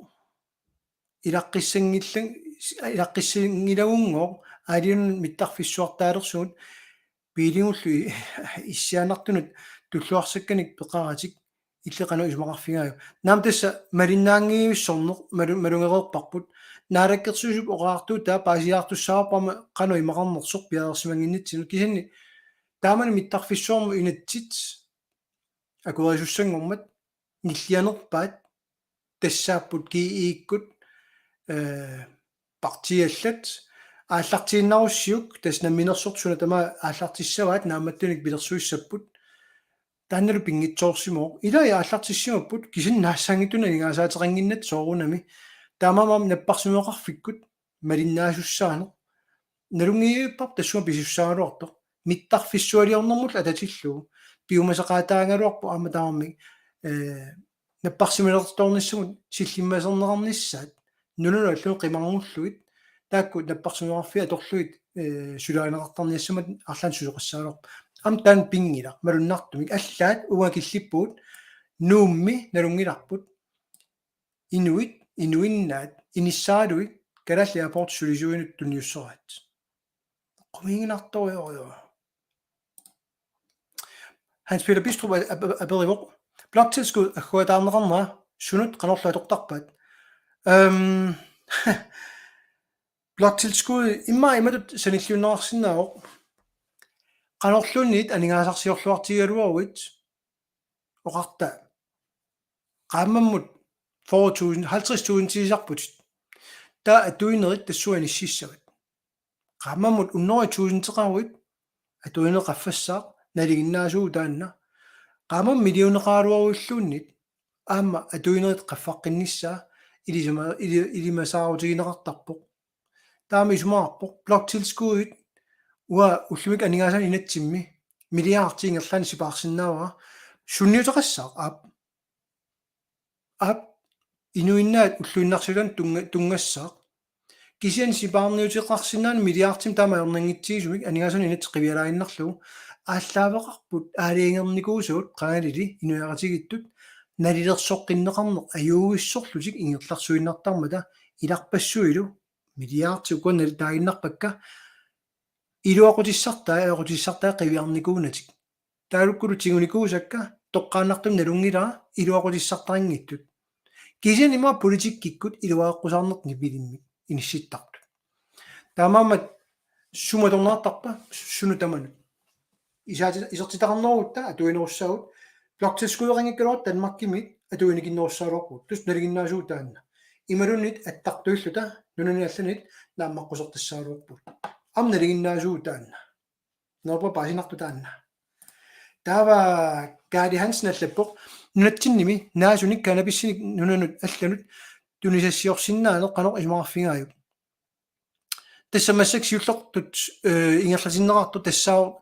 ilaqqissanngillat-, s-, ilaqqissinngilagungooq aaliunut mittarfissuartaalersugut piiligullu i-, issiaannartunut tulluarsakkanik peqaratik illit qanoq isumaqarfigaajuk. Naamik tassa malinnaanngivissorneq malu-, malugereerparput. Naalakkersuisup oqaatigaa paasiartussaavara qanoq imaqarnersoq piareersimannginnitsinnut kisianni taamani mittarfissuarmut inatsit akuerisussanngormat nillianerpaat tassaapput G E-kkut, eh, partiit allat aallartiinnarussiuk tassa namminersortut suna tamaat aallartissavaat naammattunik pilersuissapput. Taannalu pinngitsoorsimavoq. Ilai aallartissimapput kisianni naassaanngitsunik aningaasaateqannginnatta soorunami. Taamaammat napparsimmaveqarfikkut malinnaasussaanut. Nalunngilluinnarpoq tassunga pisussaagaluartoq. Mittarfissualiornermullu atatillugu. Piumasaqaataagaluarpoq aamma tamarmik, eh, napparsimalertoornissamut sillimmaserneqarnissaat. Nunanut allanut qimarngullugit. Taakku napparsimmaveqarfiit atorlugit, eh, suliarineqartarnissamut arlaannik susoqassaagaluarpoq. Aamma taanna pinngilaq. Malunnartumik allaat uunga killippugut Nuummi nalunngilarput. Inuit, inuinnaat, inissaaluit, Kalaallit Airports sulisuinut tunniusseraat. Qumiinginartorujorujoru. Hans Peter Bistrup a-, a-, aperivoq. Bloktilskud agguataarneqarnera sunut qanorlu atortarpaat. Øhm, bloktilskud immaqa imatut sanilliunneqarsinnaavoq. Qanorluunniit aningaasarsiorluartigigaluaruit oqarta. Qaammammut fyrre tusind, halvtreds tusind tiisarputit. Taava atuinerit tassunga inississavat. Qaammammut hundrede tusindeqaruit atuineq qaffassaaq nalinginnaasuuvoq taanna. Qaammammut millioneqaraluaruilluunniit aamma atuinerit qaffaqqinnissaa ilisima-, ili-, ilimasaarutigineqartarpoq. Taama isumaqarpoq bloktilskuddit uanga ullumikkut aningaasanik inatsimmi milliardi ingerlaannaq sipaarsinnaavara sunniuteqassaaq aap. Aap inuinnaat ulluinnarsiutaannik tunnga-, tunngassaaq. Kisianni sipaarniuteqarsinnaaneq milliardimik taama ajornanngitsigisumik aningaasanik inatsit qivialaaginnarlugu aallaaveqarput aalajangernikuusagut qangalili inuiaqatigiittut nalilersoqqinneqarneq ajuugissorlutik ingerlarsuinnartarmata ilarpassuilu milliardit ukua nalitaaginnarpakka iluaqutissartai, iluaqutissartai qiviarnikuunatik. Taakkulu tigunikuusakka toqqaannartumik nalunngilara iluaqutissartarinngitsut. Kisianni immaqa politikkikkut iluaqqusaarneq nipilimmik inissittartut. Taamaammat sumut atorneqartarpa sunut tamanut. Isaati-, isertitaqarnerugutta atuinerussaagut, bloktilskuddeqanngikkaluarutta Danmarkimi atuinikinnerussagaluarpugut. Tassa nalinginnaasuuvoq taanna. Imaluunniit attartuilluta nunani allanit naammaqqusertassagaluarpugut. Aamma nalinginnaasuuvoq taanna. Norpa paasinartoq taanna. Taava Kaali Hansen allappoq nunatsinnimi naasunik cannabissinik nunanut allanut tunisassiorsinnaaneq qanoq isumaqarfigaajuk. Tassa massakkut siullertut, eh, ingerlatinneqartoq tassaavoq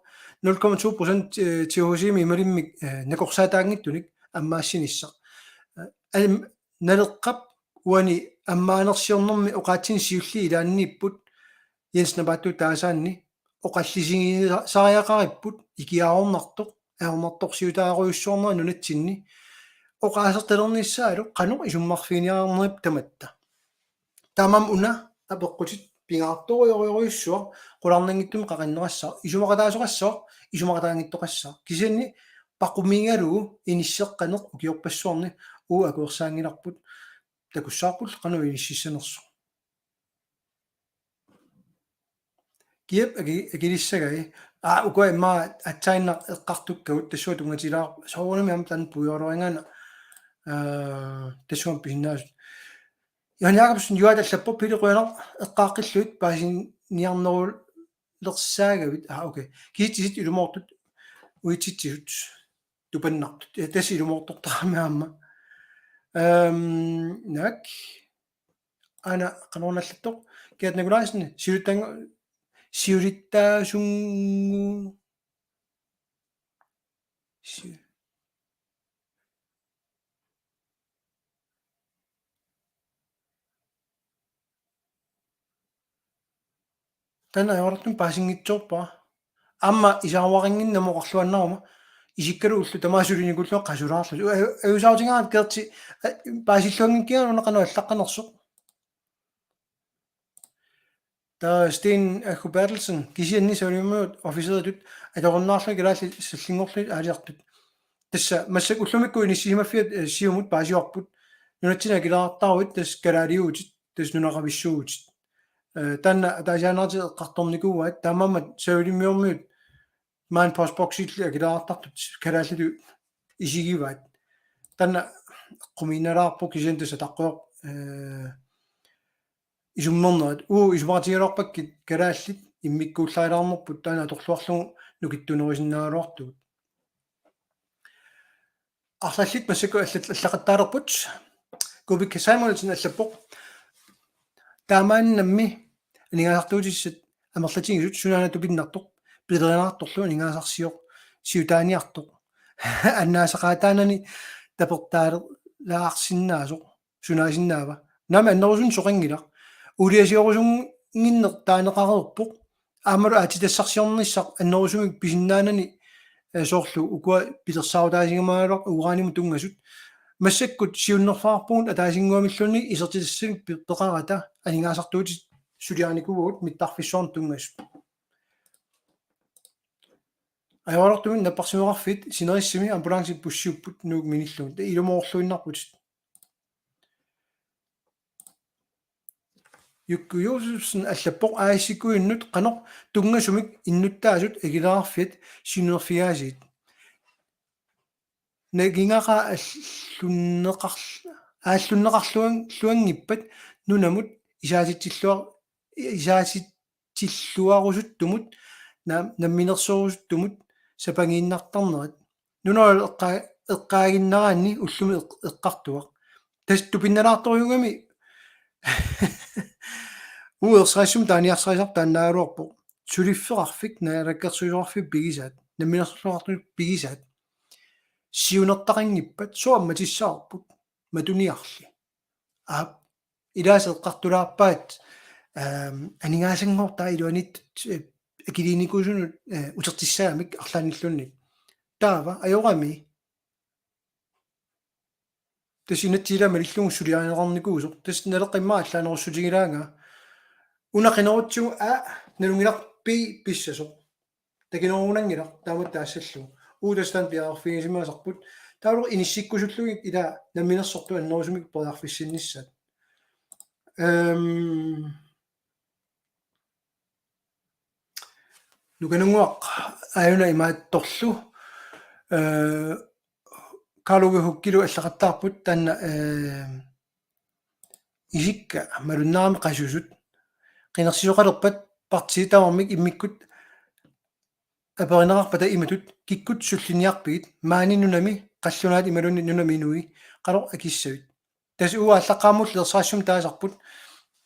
nul komma to procent, eh, T H C-mik imalimmik, eh, nakorsaataanngitsunik ammaassinissaq. Eh, am-, Naleqqap uani ammaanersiornermi oqaatsinik siulliit ilaanniipput Jens Napaattut taasaanni oqallisigisariaqaripput ikiaroornartoq, ajornartorsiutaarujussuarnera nunatsinni oqaasertalernissaalu qanoq isummerfiginiarnerput tamatta. Taamaammat una apeqqutit pingaartorujorujussuaq qularnanngitsumik qaqinneqassaaq, isumaqataasoqassaaq, isumaqataanngitsoqassaaq. Kisianni paqumigalugu inisseqqaneq ukiorpassuarni uagut akuersaanngilarput takussavarput qanoq inississanersoq. Kiap aki-, akilissagai. Aa, ukua immaqa aatsaannaq eqqartukkagut tassunga tunngatilaarput. Soorunami aamma taanna puiorluarinngaanniit, aa, tassunga pisinnaasut. Johan Jakobsen, Juaat allappoq: Pele, qujanaq eqqaaqqillugit, paasiniarnerulersaagavit. Aa, okay. Kisitsisit ilumoortut uitsitsisut tupannartut. Ja, tassa ilumoortortarami aamma. Øhm, naak. Aana qanorunallattoq. Gert Nikolajsen, siulittaanng-, siulittaasunngooq. Si-, taanna ajornartumik paasinngitsoorpara. Aamma isaaruaqannginnama oqarluinnaruma isikkalu ullut tamaasa sulinikuullugu qasulaarlutik. Aju-, ajuusaarutigaara Gerti, a-, paasilluanngikkiga una qanoq allaqqanersoq. Taava Sten Aggu Berthelsen, kisianni Savalimmiut officeritut atorunnaarlugit kalaallit sallinngorlugit aalisartut. Tassa massakkut ullumikkut inissisimaffiat, eh, Siumut paasivarput. Nunatsinni akileraartaruit tassa kalaaliuutit, tassa nunaqavissuuvutit. Eh, taanna ataasiaannarlutik eqqartornikuuaat, taamaammat Savalimmiormiut maani postboksillu akileraartartut kalaallit isigivaat. Taanna eqqumiinnalaarpoq kisianni tassa ataqqisoq, eh, isummernerat. Uagut isumaqatigigaluarpakkit kalaallit immikkuullarilaarnerput taanna atorluarlugu nukittunerusinnaagaluartugut. Arlallit massakkut allat-, allaqattaalerput. Kubik Samuelsen allappoq: Taamaannammi aningaasartuutissat amerlatigisut sunaana tupinnartoq pilerinartorlu aningaasarsiortoq siutaaniartoq annaasaqaataanani tapertaalaarsinnaasoq sunaasinnaava? Naamik, annerusumik soqanngilaq. Uuliasiorusuninnginneq taaneqareerpoq. Aammalu aatsitassarsiornissaq annerusumik pisinnaanani, eh, soorlu ukua pilersaarutaasigamaaluaq uranimut tunngasut. Massakkut siunnerfeqarpugut ataasinnguamilluunniit isertitassanik pe-, peqarata aningaasartuutit suliarinikuuagut mittarfissuarnut tunngasut. Ajoraluartumik napparsimmaveqarfiit sinerissami ambulancit pussiupput Nuuk minillugu. Taava ilumoorluinnarputit. Jukku Josefsen allappoq: A/S-ikkuinnut qanoq tunngasumik innuttaasut akileraarfiat siunnerfigaasiit? Nagingaqaat allunneqarl-, aallunneqarluan-, luanngippat nunamut isaatitsilluar-, isaatit- tilluarusuttumut, na-, namminersorusuttumut sapangiinnartarnerat. Nunarput eqqa-, eqqaaginnaraanni ullumi eq-, eqqartuaq. Tassa tupinnalaartorujuugami uagut ersarissumik taaniarsarisarput taannaagaluarpoq. Suliffeqarfik, naalakkersuisoqarfiup pigisaat, namminersorluartumik pigisaat. Siunertaqanngippat, sooq ammatissavarput, matuniarli. Aap, ilaasa eqqartulaarpaat, ehm, aningaasanngortaa iluaniittut, eh, akiliinikuusunut, eh, utertissagamik arlaannilluunniit. Taava, ajorami. Tassa inatsit ilaa malillugu suliarineqarnikuusoq. Tassa Naleqqap immaqa allaanerussutigilaanga. Una qinerutsigu A nalunngilarput B pissasoq. Takinerugunanngilaq taamatut taassallugu. Uagut tassa taanna piareerfigisimasarput. Taavalu inissikkusullugit ilaa namminersortut annerusumik periarfissinnissaat. Ehm, Nukanunguaq aajuna imaattorlu, eh, Karl Ove Hukkilu allaqattaarput taanna, eh, isikka malunnarami qasusut qinersisoqalerpat partiit tamarmik immikkut aperineqarpata imatut: Kikkut sullinniarpigit, maani nunami qallunaat imaluunniit nunami inui, qanoq akissavit? Tassa uagut aallaqqaammulli ersarissumik taasarput.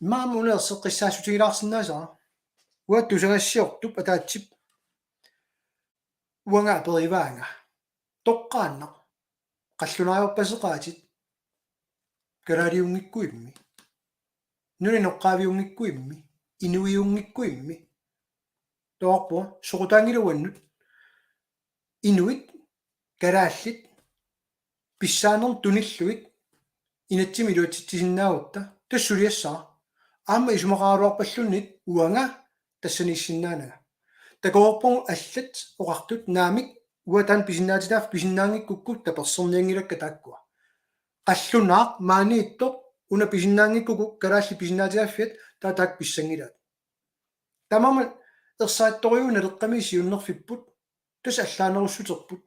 Immaqa aamma una erseqqissaassutigilaarsinnaasara. Uanga tusagassiortup ataatsip uanga aperivaanga: Toqqaannaq, qallunaajorpaseqaatit, kalaaliunngikkuimmi, nunap inoqqaaviunngikkuimmi, inuiunngikkuimmi? Taava soqutaanngilaq uannut? Inuit, kalaallit pissaanermut tunillugit inatsimmi iluatsitsisinnaagutta, tassa suliassara. Aamma isumaqaraluarpalluunniit uanga tassaniissinnaananga. Takoreerpagut allat oqartut: Naamik, uanga taanna pisinnaatitaaffik pisinnaanngikkukku tapersernianngilakka taakkua. Qallunaaq maaniittoq una pisinnaanngikkukkit kalaallit pisinnaatitaaffiat taava taakku pissanngilaat. Taamaammat ersarittorujuuvoq Naleqqami siunnerfipput, tassa allaanerussuterput.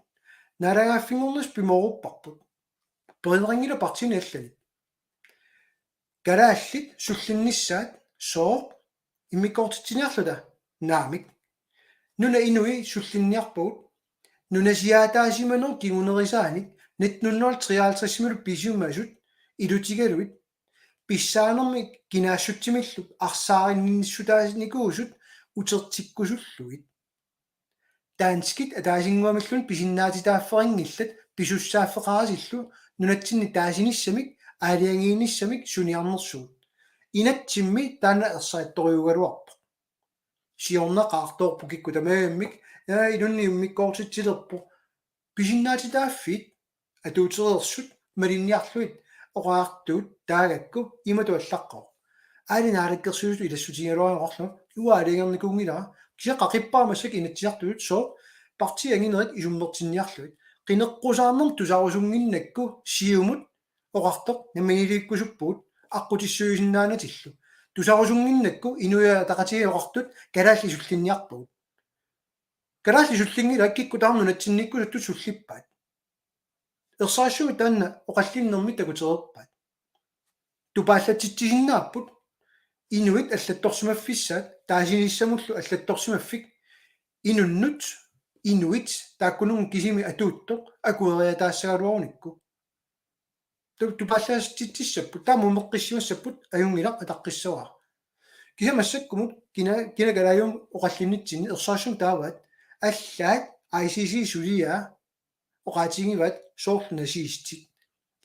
Naalagaaffinngornissaq pimoorupparput. Perineqanngilaq partiini allanit. Kalaallit sullinnissaat sooq? Immikkoortitsiniarluta? Naamik. Nunap inui sullinniarpagut nunasiaataasimanerup kingunerisaanik nitten hundrede treoghalvtredsimilu pisimasut ilutigalugit pissaanermik kinaassutsimillu arsaarinniissutaanikuusut utertikkusullugit. Danskit ataasinnguamilluunniit pisinnaatitaaffiginngillat pisussaaffeqaratillu nunatsinni taasinissamik aalajangiinissamik suniarnersugut. Inatsimmi taanna ersarittorujuugaluarpoq. Siorna qaartoorpoq kikkut tamarmik, ja, ilunni immikkoortitsilerpoq. Pisinnaatitaaffiit atuutereersut malinniarlugit oqaatigut taagakku imatut allaqqavoq: Aali naalakkersuisut ilassutigigaluarlugit uanga aalajangernikuunngilara. Kisianni qaqippara massakkut Inatsisartut sooq partiit anginerit isummertinniarlugit. Qineqqusaarnermut tusarusunnginnakku Siumut oqartoq namminiilivikkusuppugut aqqutissuisinnaanatillu. Tusarusunnginnakku Inuit Ataqatigiit oqartut kalaallit sullinniarpagut. Kalaallit sullinngillat kikkut tamarmik nunatsinniikkusuttut sullippaat. Ersarissumik taanna oqallinnermi takutereerpaat. Tupaallatsitsisinnaapput inuit allattorsimaffissaat taasinissamullu allattorsimaffik inunnut inuit taakkununnga kisimi atuuttoq akueriataassagaluarunikku. Tu-, tupaallatsitsissapput, taama umeqqissimassapput ajunngilaq ataqqissavara. Kisianni massakkumut kina-, kina kalaalliummut oqallinnitsinni ersarissumik taavaat allaat I C C suliaa oqaatigivaat soorlu nazistit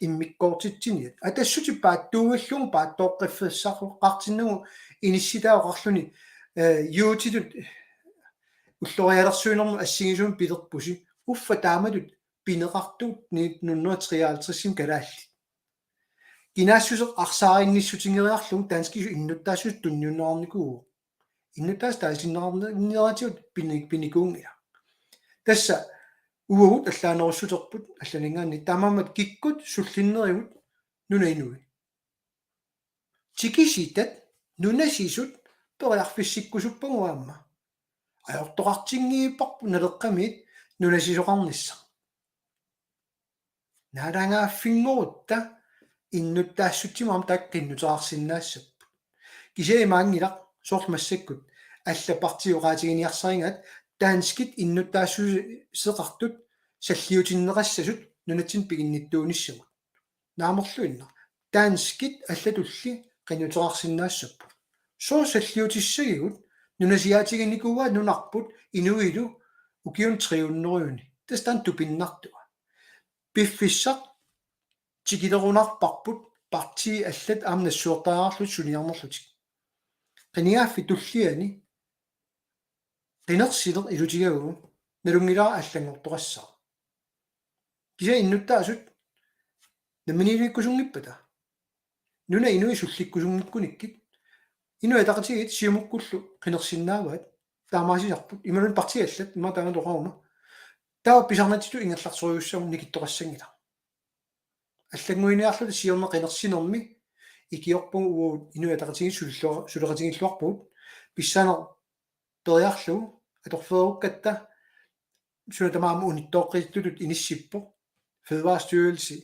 immikkoortitsiniat. Atassutit paatsuugallugu paattooqqaffissaqartinnagu inissitaa oqarluni, eh, juutitut ullorialersuinermut assigisumik pilerpusi. Uffa taamatut pineqartugut nitten hundrede og treoghalvtreds kalaallit. Kinaassuseq arsaarinnissutigeriarlugu danskisut innuttaassuseq tunniunneqarnikuuvoq. Innuttaasut taasisinneqarneratigut pini-, pinikuunngilaq. Tassa uagut allaanerussuterput allaninngaanniit taamaammat kikkut sullinnerigut nunap inui. Tikisitat nunasisut periarfissikkusuppagut aamma. Ajortoqartinngiipparput Naleqqamiit nunasisoqarnissaq. Naalagaaffinngorutta innuttaassutsimut aamma taakku qinnuteqarsinnaassapput. Kisianni imaanngilaq soorlu massakkut allat partiit oqaatiginiarsarigaat danskit innuttaassuseqartut salliutinneqassasut nunatsinni piginnittuunissamut. Naamerluinnaq. Danskit allatulli qinnuteqarsinnaassapput. Sooq salliutissagigut nunasiaatiginikuuaat nunarput inuilu ukiuni tre hundredeni. Tassa taanna tupinnartua. Piffissaq tikilerunarparput partiit allat aamma nassuertariaqarlutik suniarnerlutik. Qinigaaffik tulliani qinersineq ilutigalugu nalunngilara allanngortoqassaaq. Kisianni innuttaasut namminiilivikkusunngippata. Nunap inui sullikkusunngikkunikkit. Inuit Ataqatigiit Siumukkullu qinersinnaavaat taamaasisarput. Imaluunniit partiit allat, ima taanna toqaruma. Taava pisarnitsitut ingerlatsoriussammata nikittoqassanngilaq. Allannguiniarluta siorna qinersinermi ikiorpugut uagut Inuit Ataqatigiit sulillu-, suleqatigiilluarpugut. Pissaaneq periarlugu atorfeerukkatta suna tamaat unittooqqitutut inissippoq Fødevarestyrelse.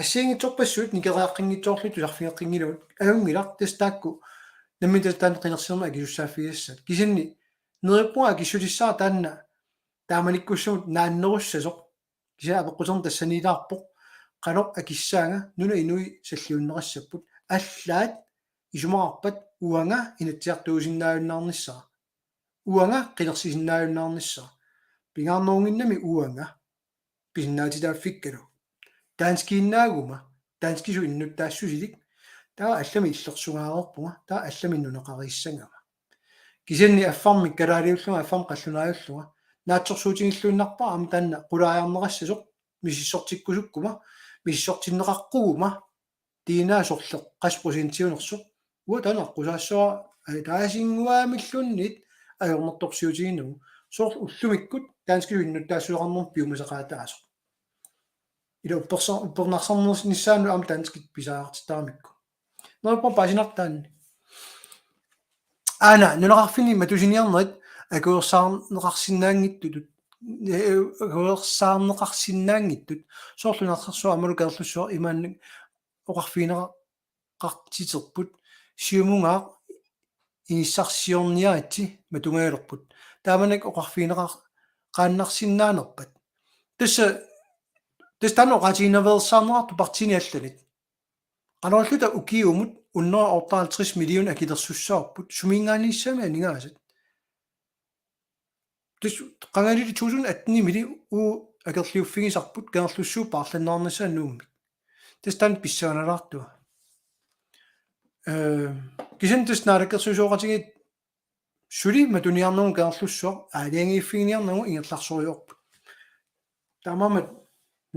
Assigiinngitsorpassuit nikeriaqqinngitsoorlutik tusarfigeqqinngilagut. Ajunngilaq tassa taakku nammineq tassa taanna qinersinermi akisussaaffigisassat. Kisianni neriuppunga akissutissaaq taanna taamanikkussamut naannerussasoq. Kisianni apeqquterneq tassaniilaarpoq. Qanoq akissaanga nunap inui salliunneqassapput. Allaat isumaqarpat uanga inatsisartuusinnaajunnaarnissara. Uanga qinersisinnaajunnaarnissara. Pingaarnerunnginnami uanga pisinnaatitaaffikkalu. Danskiinnaaguma, danskisut innuttaassusilik, taava allamik illersugaareerpunga, taava allamik nunaqariissagama. Kisianni affarmik kalaaliullunga, affarmik qallunaajullunga, naatsorsuutigilluinnarpara aamma taanna qulaajarneqassasoq, misissortikkusukkuma, misissortinneqaqquguma, tiinaa sorleq qassit procentiunersoq, uanga taanna aqqusaassavara, ataasinguamilluunniit ajornartorsiutiginagu, soorlu ullumikkut danskisut innuttaassuseqarnermut piumasaqaataasoq. Ila uppersa-, uppernarsarnissaannut aamma danskit pisariaqartittaramikku. Neriuppunga paasinartaanni. Aana, nunaqarfinni matusiniarnerit akuersaarneqarsinnaanngitsutut, eh, akuersaarneqarsinnaanngitsut. Soorlu Narsarsuaq aammalu Kangerlussuaq imaannak oqarfigineqartiterput, Siumungaaq inissarsiorniaritsi matungaalerput. Taamanikkut oqarfigineqar-, qaannarsinnaanerpat. Tassa, tassa taanna oqaatiginaveersaarneqartoq partiini allanit. Qanorluta ukiumut hundrede og otteoghalvtreds million akilersussavarput, sumiinngaanniissamik aningaasat. Tassa qangali to tusind atten-imili uagut akerliuffigisarput Kangerlussuup paarlanneqarnissaa Nuummi. Tassa taanna pissanganalaartua. Eh, kisianni tassa naalakkersuisooqatigiit suli matuniarnerup Kangerlussuaq aalajangiiffiginiarnagu ingerlarsoriarput. Taamaammat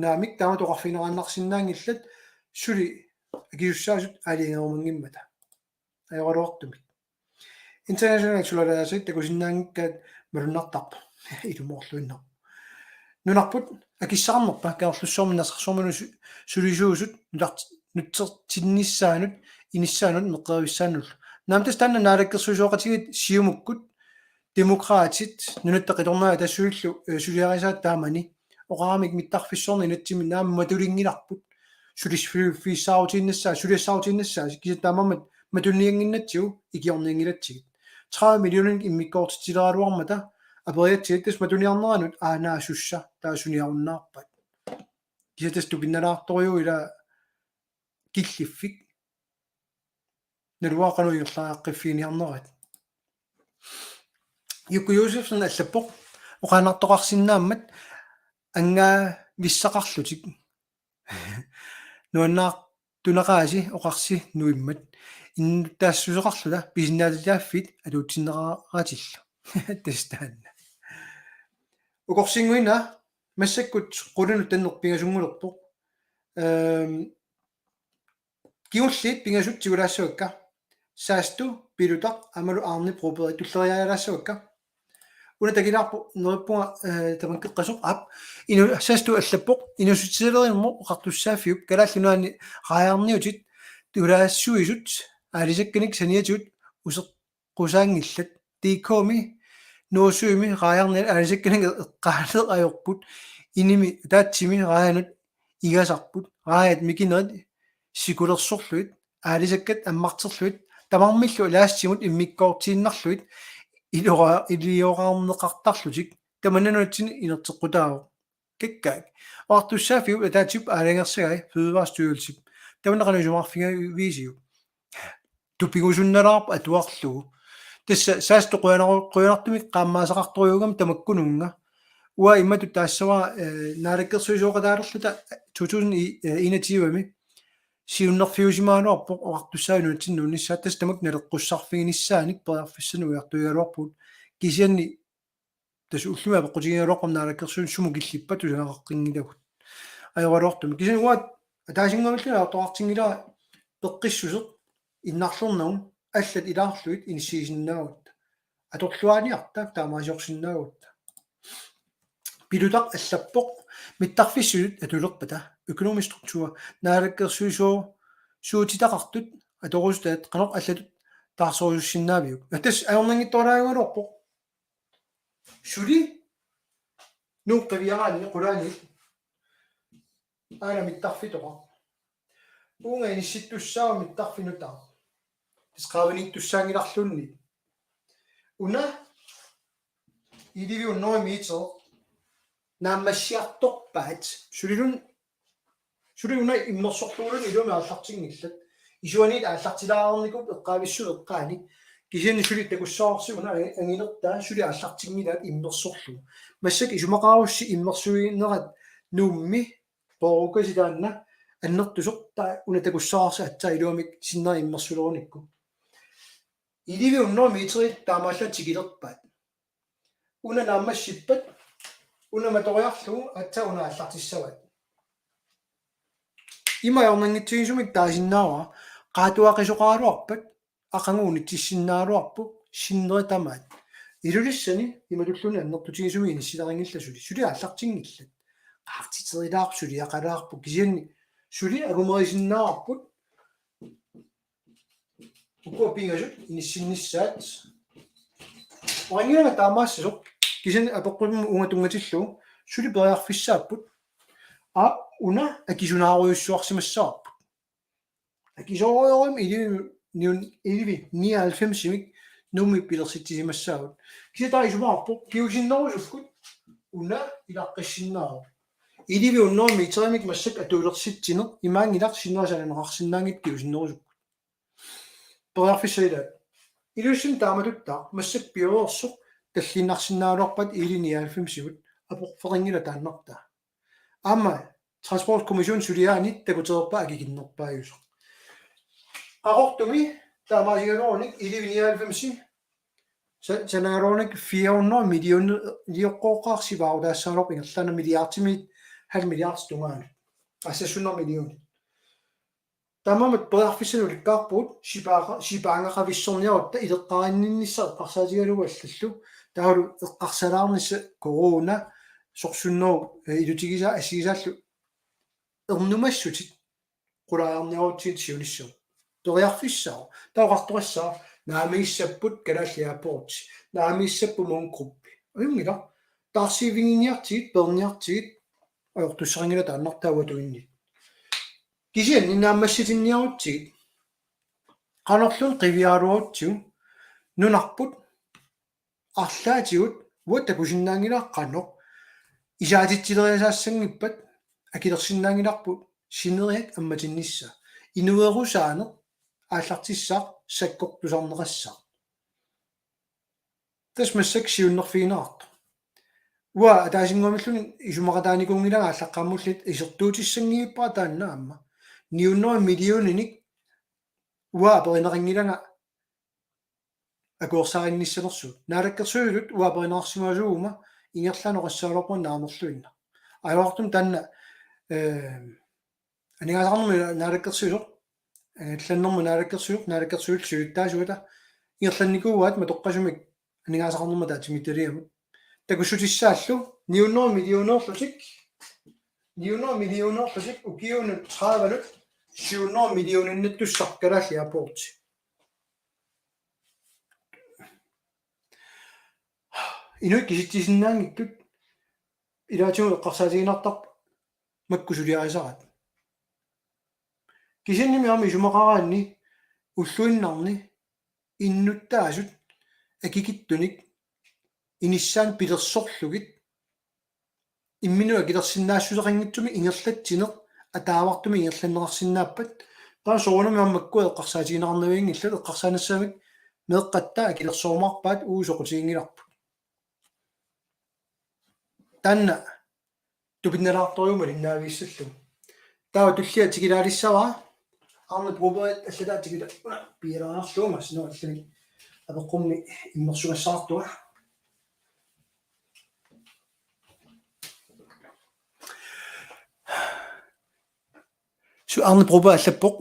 naamik taamatut oqarfigineqaannarsinnaanngillat suli akisussaasut aalajangerumanngimmata. ajoraluartumik. International sulalaaserit takusinnaanngikkaat malunnartarpoq ilumoorluinnaq. Nunarput akissaqarnerpa Kangerlussuarmi Narsarsuarmillu su-, sulisuusut nutart-, nutsertinnissaanut inissaanut meqqerivissaannullu. Naamik tassa taanna naalakkersuisooqatigiit Siumukkut, Demokraatit, Nunatta Qitornai Atassutillu, eh, suliarisaat taamani. Oqaramik mittarfissuarni inatsimmi naamik matulinngilarput. Sulis-, suliffissaarutiinnassaat, suliassaarutiinnassaat, kisianni taamaammat matuniannginnatsigu ikiornianngilatsigit. Tredive millioner immikkoortitsileraluarmata aperigatsigu tassa matuniarneranut aanaasussa taava suniarunnaarpaat. Kisianni tassa tupinnalaartorujuuvoq ila killiffik. Naluara qanoq ingerlariaqqiffiginiarnerat. Jukku Josefsen allappoq oqaannartoqarsinnaammat angaavissaqarlutik. Nuannaartunaqaasi oqarsi nuimmat. Innuttaassuseqarluta pisinnaatitaaffiit atuutsinneqaratillu. Tassa taanna. Ukorsinnguina massakkut qulinut tanneq pingasunngulerpoq. Ehm, kingulliit pingasut tigulaassavakka. Saastu, Pilutaq aammalu Aarnip Ruuperi tulleriiaalaassavakka. Una takilaarpoq neriuppunga, eh, tamakkeqqasoq aap. Inu-, Saastu allappoq: Inuussutissalerummut oqartussaaffiup Kalaallit Nunaanni raajarniutit tulaassuisut aalisakkanik saniatigut useqqusaanngillat. D K-mi Nordsømi raajarniat aalisakkanik eqqaaneq ajorput. Inimi ataatsimi raajanut igasarput. Raajat mikinerit sikulersorlugit, aalisakkat ammarterlugit, tamarmillu elastimut immikkoortiinnarlugit, ilora-, ilioraarneqartarlutik, tamanna nunatsinni inerteqqutaavoq. Kakkaak. Oqartussaaffiup ataatsip aalajangersagai Fødevarestyrelsip. Tamanna qanoq isumaqarfigaavisiuk? Tupigusunnalaarpoq atuarlugu. Tassa Saastu qujanaqu-, qujanartumik qaammaasaqartorujuugami tamakkununnga. Uanga imatut taassavara, eh, naalakkersuisooqataalerluta to tusind enogtyve-mi siunnerfiusimagaluarpoq oqartussaaffik nunatsinni nuunnissaa, tassa tamakku naleqqussarfiginissaanik periarfissanik ujartuigaluarpugut. Kisianni tassa ullumi apeqqutigigaluarpara naalakkersuisut sumut killippat tusagaqaqqinngilagut. Ajoraluartumik. Kisianni uanga ataasinnguamilluunniit atorartinngilara peqqissuseq innarlernagu allat ilaarlugit inissiisinnaagutta. Atorluaaniarta taamaaliorsinnaagutta. Pilutaq allappoq: Mittarfissuit atulerpata økonomisk struktur naalakkersuisooq suutitaqartut atorusutaat qanoq allatut taarserusussinnaaviuk? Ja, tassa ajornanngitsooralaajugaluarpoq. Suli Nuup qiviaraanni qulaani aana mittarfitoqaq. Uunga inissittussaavoq mittarfik nutaaq. Tassa qaavaniittussaanngilarluunniit. Una elleve hundrede meter naammassiartorpaat. Sulilluunniit suli una immersorluulluunniit ilumut aallartinngillat. Isuaniit aallartilaarnikuupput eqqaavissuit eqqaani. Kisianni suli takussavarsi una anginertaa suli aallartinngilaat immersorlugu. Massakkut isumaqarussi immersuinerat Nuummi poorukasi taanna annertusoq taava una takussavarsi aatsaat iluamik sinnera immersulerunikku. Elleve hundrede meterit taamaallaat tikilerpaat. Una naammassippat, una matoriarlugu aatsaat una aallartissavaat. Ima ajornanngitsigisumik taasinnaavara, qaatuaqisoqaraluarpat, aqagu unitsissinnaagaluarpoq, sinneri tamaat. Ilulissani imatulluunniit annertutigisumik inissilarinngillat suli. Suli aallartinngillat. Qaartiterilaarup suliaqalaarpoq, kisianni suli akumerisinnaarput. Ukua pingasut inissinnissaat. Oqanngilanga taamaassasoq, kisianni apeqqutaammut uunga tunngatillugu suli periarfissaapput. Aap, una akisunaarujussuarsimassavarput. Akisoorujussuarmik elleve niun-, elleve nioghalvfemsimik Nuummi pilersitsisimassaagut. Kisianni taava isumaqarpoq kingusinnerusukkut una ilaqqissinnaavoq. Elleve hundrede meterimik massakkut atuulersitsineq imaanngilaq sinnera sananeqarsinnaanngitsoq kingusinnerusukkut. Periarfissaq ilaat. Ilulissinni taamatuttaaq massakkut pioreersoq talliinnarsinnaagaluarpat elleve nioghalvfemsimut aporfeqanngilaq taannartaa. Aamma Transportkommission suliaani takutereerpaa akikinnerpaajusoq. Qaqortumi taamaasigaluarunik elleve nioghalvfemsi sa-, sanaagaluarunik fire hundrede millionilioqqooqqaarsivaarutaassaagaluarpoq ingerlaannaq milliardimiit halv milliard tungaanut. Assassunnaq millionit. Taamaammat periarfissanik ulikkaarpugut sipaaqa-, sipaangaqavissorniarutta ileqqarinninnissaq eqqarsaatigalugu allallu. Taavalu eqqarsalaarnissaq corona sorsunnerup, eh, ilutigisaa assigisaallu ernumassutit qulaajarniarutsigit siunissami. Periarfissaavoq. Taava oqartoqassaaq naamigissapput Kalaallit Airports. Naamigissapput Munggruppi. Ajunngilaq. Taarsiiviginiartigit, peerniartigit, ajortussaqanngilaq taannartaa uanga tunninnit. Kisianni naammassitinniarutsigit qanorluunniit qiviaraluarutsigu nunarput arlaatigut uagut takusinnaanngilara qanoq isaatitsileriasaassanngippat akilersinnaanngilarput sineriak ammatinnissaa. Inuerusaaneq aallartissaaq sakkortusarneqassaaq. Tassa massakkut siunnerfigineqartoq. Uanga ataasinnguamilluunniit isumaqataanikuunngilanga aallaqqaammulli isertuutissanngivippat taanna aamma. Ni hundrede millioninik uanga aperineqanngilanga akuersaarinnissanersugut. Naalakkersuisutut uanga aperineqarsimasuuguma ingerlaannaq oqassagaluarpunga naamerluinnaq. Ajoraluartumik taanna, eh, aningaasaqarnermut naalakkersuisoq, eh, allannermut naalakkersuisoq, naalakkersuisut siulittaasuata ingerlannikuuaat matoqqasumik aningaasaqarnermut ataatsimiititaliamut. Takussutissaallu ni hundrede millionerlutik, ni hundrede millionerlutik ukiunut tredivenut syv hundrede millioninngittussaq Kalaallit Airports. Inuit kisitsisinnaanngittut ilaatigut eqqarsaatigineqartarput makku suliarisaraat. Kisiannimi aamma isumaqaraanni ulluinnarni innuttaasut akikitsunik inissaannik pilersorlugit imminut akilersinnaassuseqanngitsumik ingerlatsineq ataavartumik ingerlanneqarsinnaappat. Taava soorunami aamma makku eqqarsaatigineqarnavianngillat, eqqarsaanissaanik meeqqat taava akilersorumaarpaat uagut soqutiginngilarput. Taanna tupinnalaartorujuuvoq malinnaavigissallugu. Taava tullia tikilaalissavara. Arne Broberg allataa tikila-, piilaarlugu massinu allanik apeqqummi immersugassaartunga. Su-, Arne Broberg allappoq: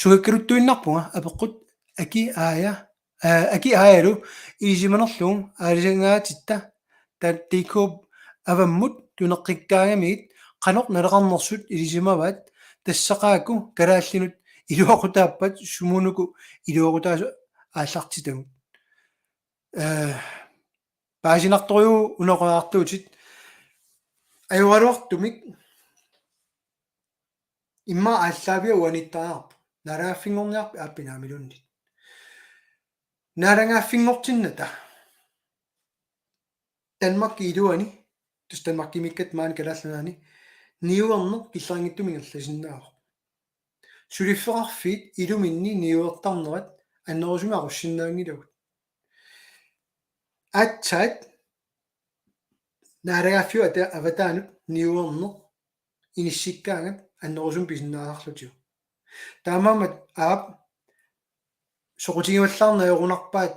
Sukakkaluttuinnarpunga apeqqut Aki Aaja, aa, Aki Aajalu ilisimanerlugu aalisagaatitta ta-, T K-p avammut tuneqqikkaangamigit qanoq naleqarnersut ilisimavaat, tassaqaaku kalaallinut iluaqutaappat sumunuku iluaqutaasut aallartitagut. Eh, paasinartorujuuvoq una oqariartuutit. Ajoraluartumik immaqa aallaaviat uaniittariaqarput. Naalagaaffinngorniarpit aappi naamiluunniit. Naalagaaffinngortinnata Danmarkip iluani, tassa Danmarkimiikkatta maani Kalaallit Nunaanni, niuerneq killerinngitsumik ingerlasinnaavoq. Suliffeqarfiit iluminni niuertarnerat annerusumik aqussinnaanngilagut. Aatsaat naalagaaffiup ata-, avataanut niuerneq inissikkaangat annerusumik pisinnaasarlutigu. Taamaammat aap soqutigivallaarneq ajorunarpaat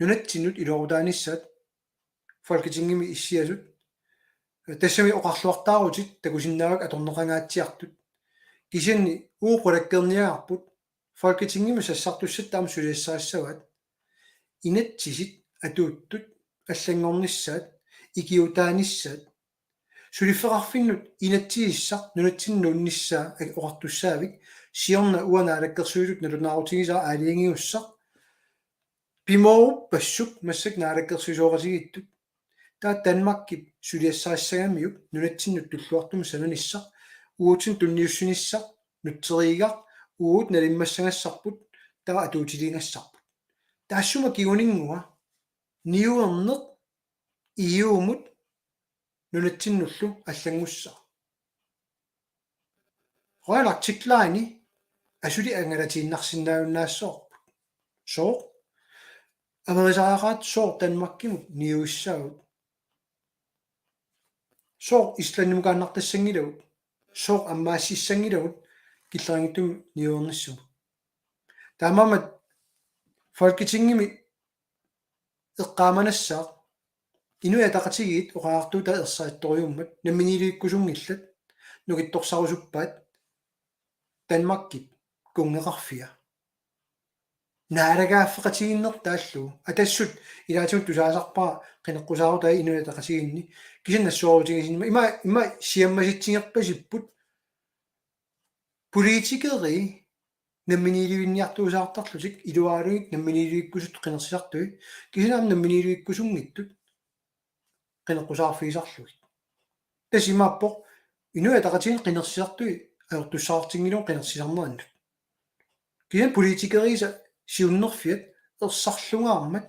nunatsinnut iluaqutaanissaat Folketingimi issiasut. Tassami oqarluartaarutit takusinnaavakka atorneqangaatsiartut. Kisianni uagut qulakkeerniagarput Folketingimi sassartussatta aamma suliassarissavaat. Inatsisit atuuttut allanngornissaat, ikiuutaanissaat. Suliffeqarfinnut inatsisissaq nunatsinnut nuunnissaa oqartussaavik, siorna uanga naalakkersuisut nalunaarutigisara aalajangiussaq, pimooruppassuk massakkut naalakkersuisooqatigiittut. Taava Danmarkip suliassarissagamiuk nunatsinnut tulluartumik sananissaq, uagutsinnut tunniussinissaq, nutseriigaq, uagut nalimmassagassarput, taava atuutiliigassarput. Taassuma kinguninngua niuerneq E U-mut nunatsinnullu allanngussaaq. Royal Arctic Line asuli angalatiinnarsinnaajunnaassavarput. Sooq? Amerisariaqaratta sooq Danmarkimut niuissaagut? Sooq Islandimukaannartassanngilagut? Sooq ammaassissanngilagut killerinngitsumik niuernissamut? Taamaammat Folketingimi eqqaamanassaaq, Inuit Ataqatigiit oqariartuutaat ersarittorujuummat, namminiilivikkusunngillat, nukittorsarusuppaat, Danmarkip kunngeqarfia. Naalagaaffeqatigiinnertaallu. Atassut ilaatigut tusaasarpara qineqqusaarutaat Inuit Ataqatigiinni. Kisianni nassuerutigisinnaammat ima, ima siammasitsigerpasipput. Politikerii namminiilivinniartuusaartarlutik iluaarlugit namminiilivikkusut qinersisartui. Kisianni aamma namminiilivikkusunngitsut qineqqusaarfigisarlugit. Tassa imaappoq Inuit Ataqatigiinni qinersisartui ajortussaatinngilagut qinersisarnerannut. Kisianni politikeriisa siunnerfiat ersarlungaarmat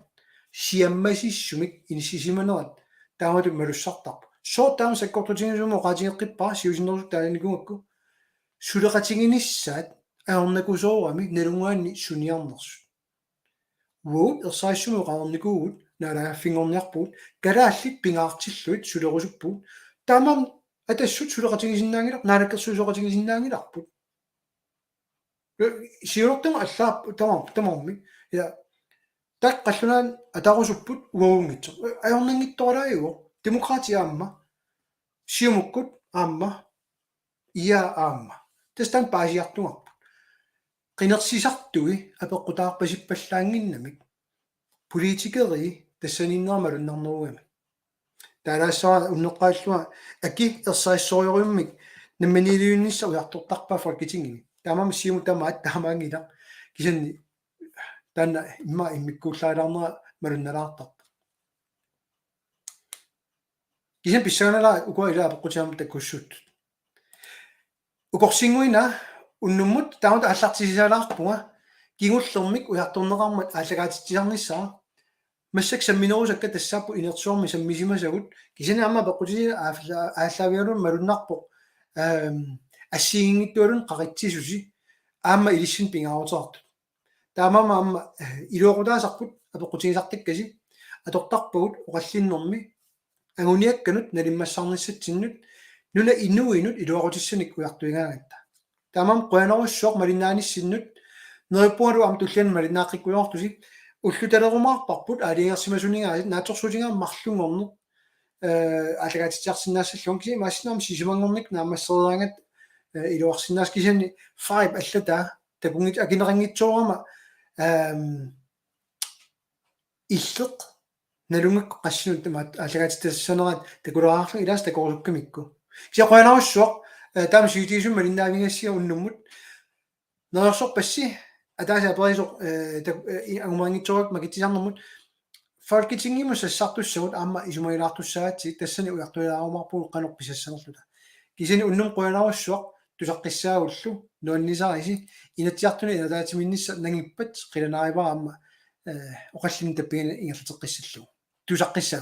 siammasissumik inissisimanerat taamatut malussartarpoq. Sooq taama sakkortutigisumik oqaatigeqqippara siusinnerusukkut taanikuugakku suleqatiginissaat ajornakusoorami nalunngaanni suniarnersut. Uagut ersarissumik oqarnikuuvugut naalagaaffinngorniarpugut kalaallit pingaartillugit sulerusuppugut. Taamaammat Atassut suleqatigisinnaanngilar-, naalakkersuisooqatigisinnaanngilarput. Siulertama allaap-, tamar-, tamarmik. Ja. Taakku qallunaat atarusupput uagunngitsoq. Ajornanngitsoralaajuvoq. Demokraatit aamma. Siumukkut aamma. I A aamma. Tassa taanna paasiartugarput. Qinersisartui apeqqutaarpasippallaannginnamik. Politikerii tassaniinnera malunnarnerugamik. Taalaassavara unneqqarillunga aki ersarissorujussuarmik namminiilivinnissaq ujartortarpaa Folketingimi. Taamaammat Siumut tamaat taamaanngilaq. Kisianni taanna immaqa immikkuullaalaarnera malunnalaartarpoq. Kisianni pissanganalaat ukua ilaa apeqqutigalugu takussuuttut. Ukorsinnguina unnummut taamatut aallartisisalaarpunga kingullermik ujartorneqarmat aallakaatitsisarnissara. Massakkut samminerusakka tassaapput inersuarmi sammisimasagut kisianni aamma apeqqutisi aalla-, aallaavigalugu malunnarpoq, ehm, assigiinngitsualunnik qaqitsisusi aamma ilissinnut pingaaruteqartut. Taamaammat aamma, eh, iluaqutaasarput apeqqutigisartakkasi atortarpagut oqallinnermi anguniakkanut nalimmassaarnissatsinnut nunap inuinut iluaqutissanik ujartuigaangatta. Taamaammat qujanarsuaq malinnaanissinnut neriuppungalu aamma tulliani malinnaaqqikkujoortusi ullutalerumaarparput aalajangersimasuninngaanniit naatsorsuutigalugu marlunngorneq, eh, aallakaatitsisarsinnaassallugu kisianni imaassinnaavoq sisamanngornikkut naammassereeraangatta, eh, iluarsinnaasut kisianni five allataa takunngit-, akineqanngitsoorama, ehm, illeq nalunngikkukkit qassinut tamaat aallakaatitassanerat takulaarluni ilaasa takorusukkamikku. Kisianni qujanarsuaq, eh, taama siutigisunik malinnaavigassiuk unnummut. Neriorsorpassi ataaseq aperisoq, eh, tak-, eh, i-, angumeqanngitsoorpakka makitsisarnermut Folketingimut sassartussagut aamma isumagilaartussaagatsigit tassani ujartuilaarumaarpugut qanoq pisassanerluta. Kisianni unnummut qujanarsuaq tusaqqissaagullu nuannisarisi Inatsisartuni inataatsimiinnissaq nangippat qilanaarivara aamma, eh, oqallinneq tappikani ingerlateqqissallugu. Tusaqqissaa-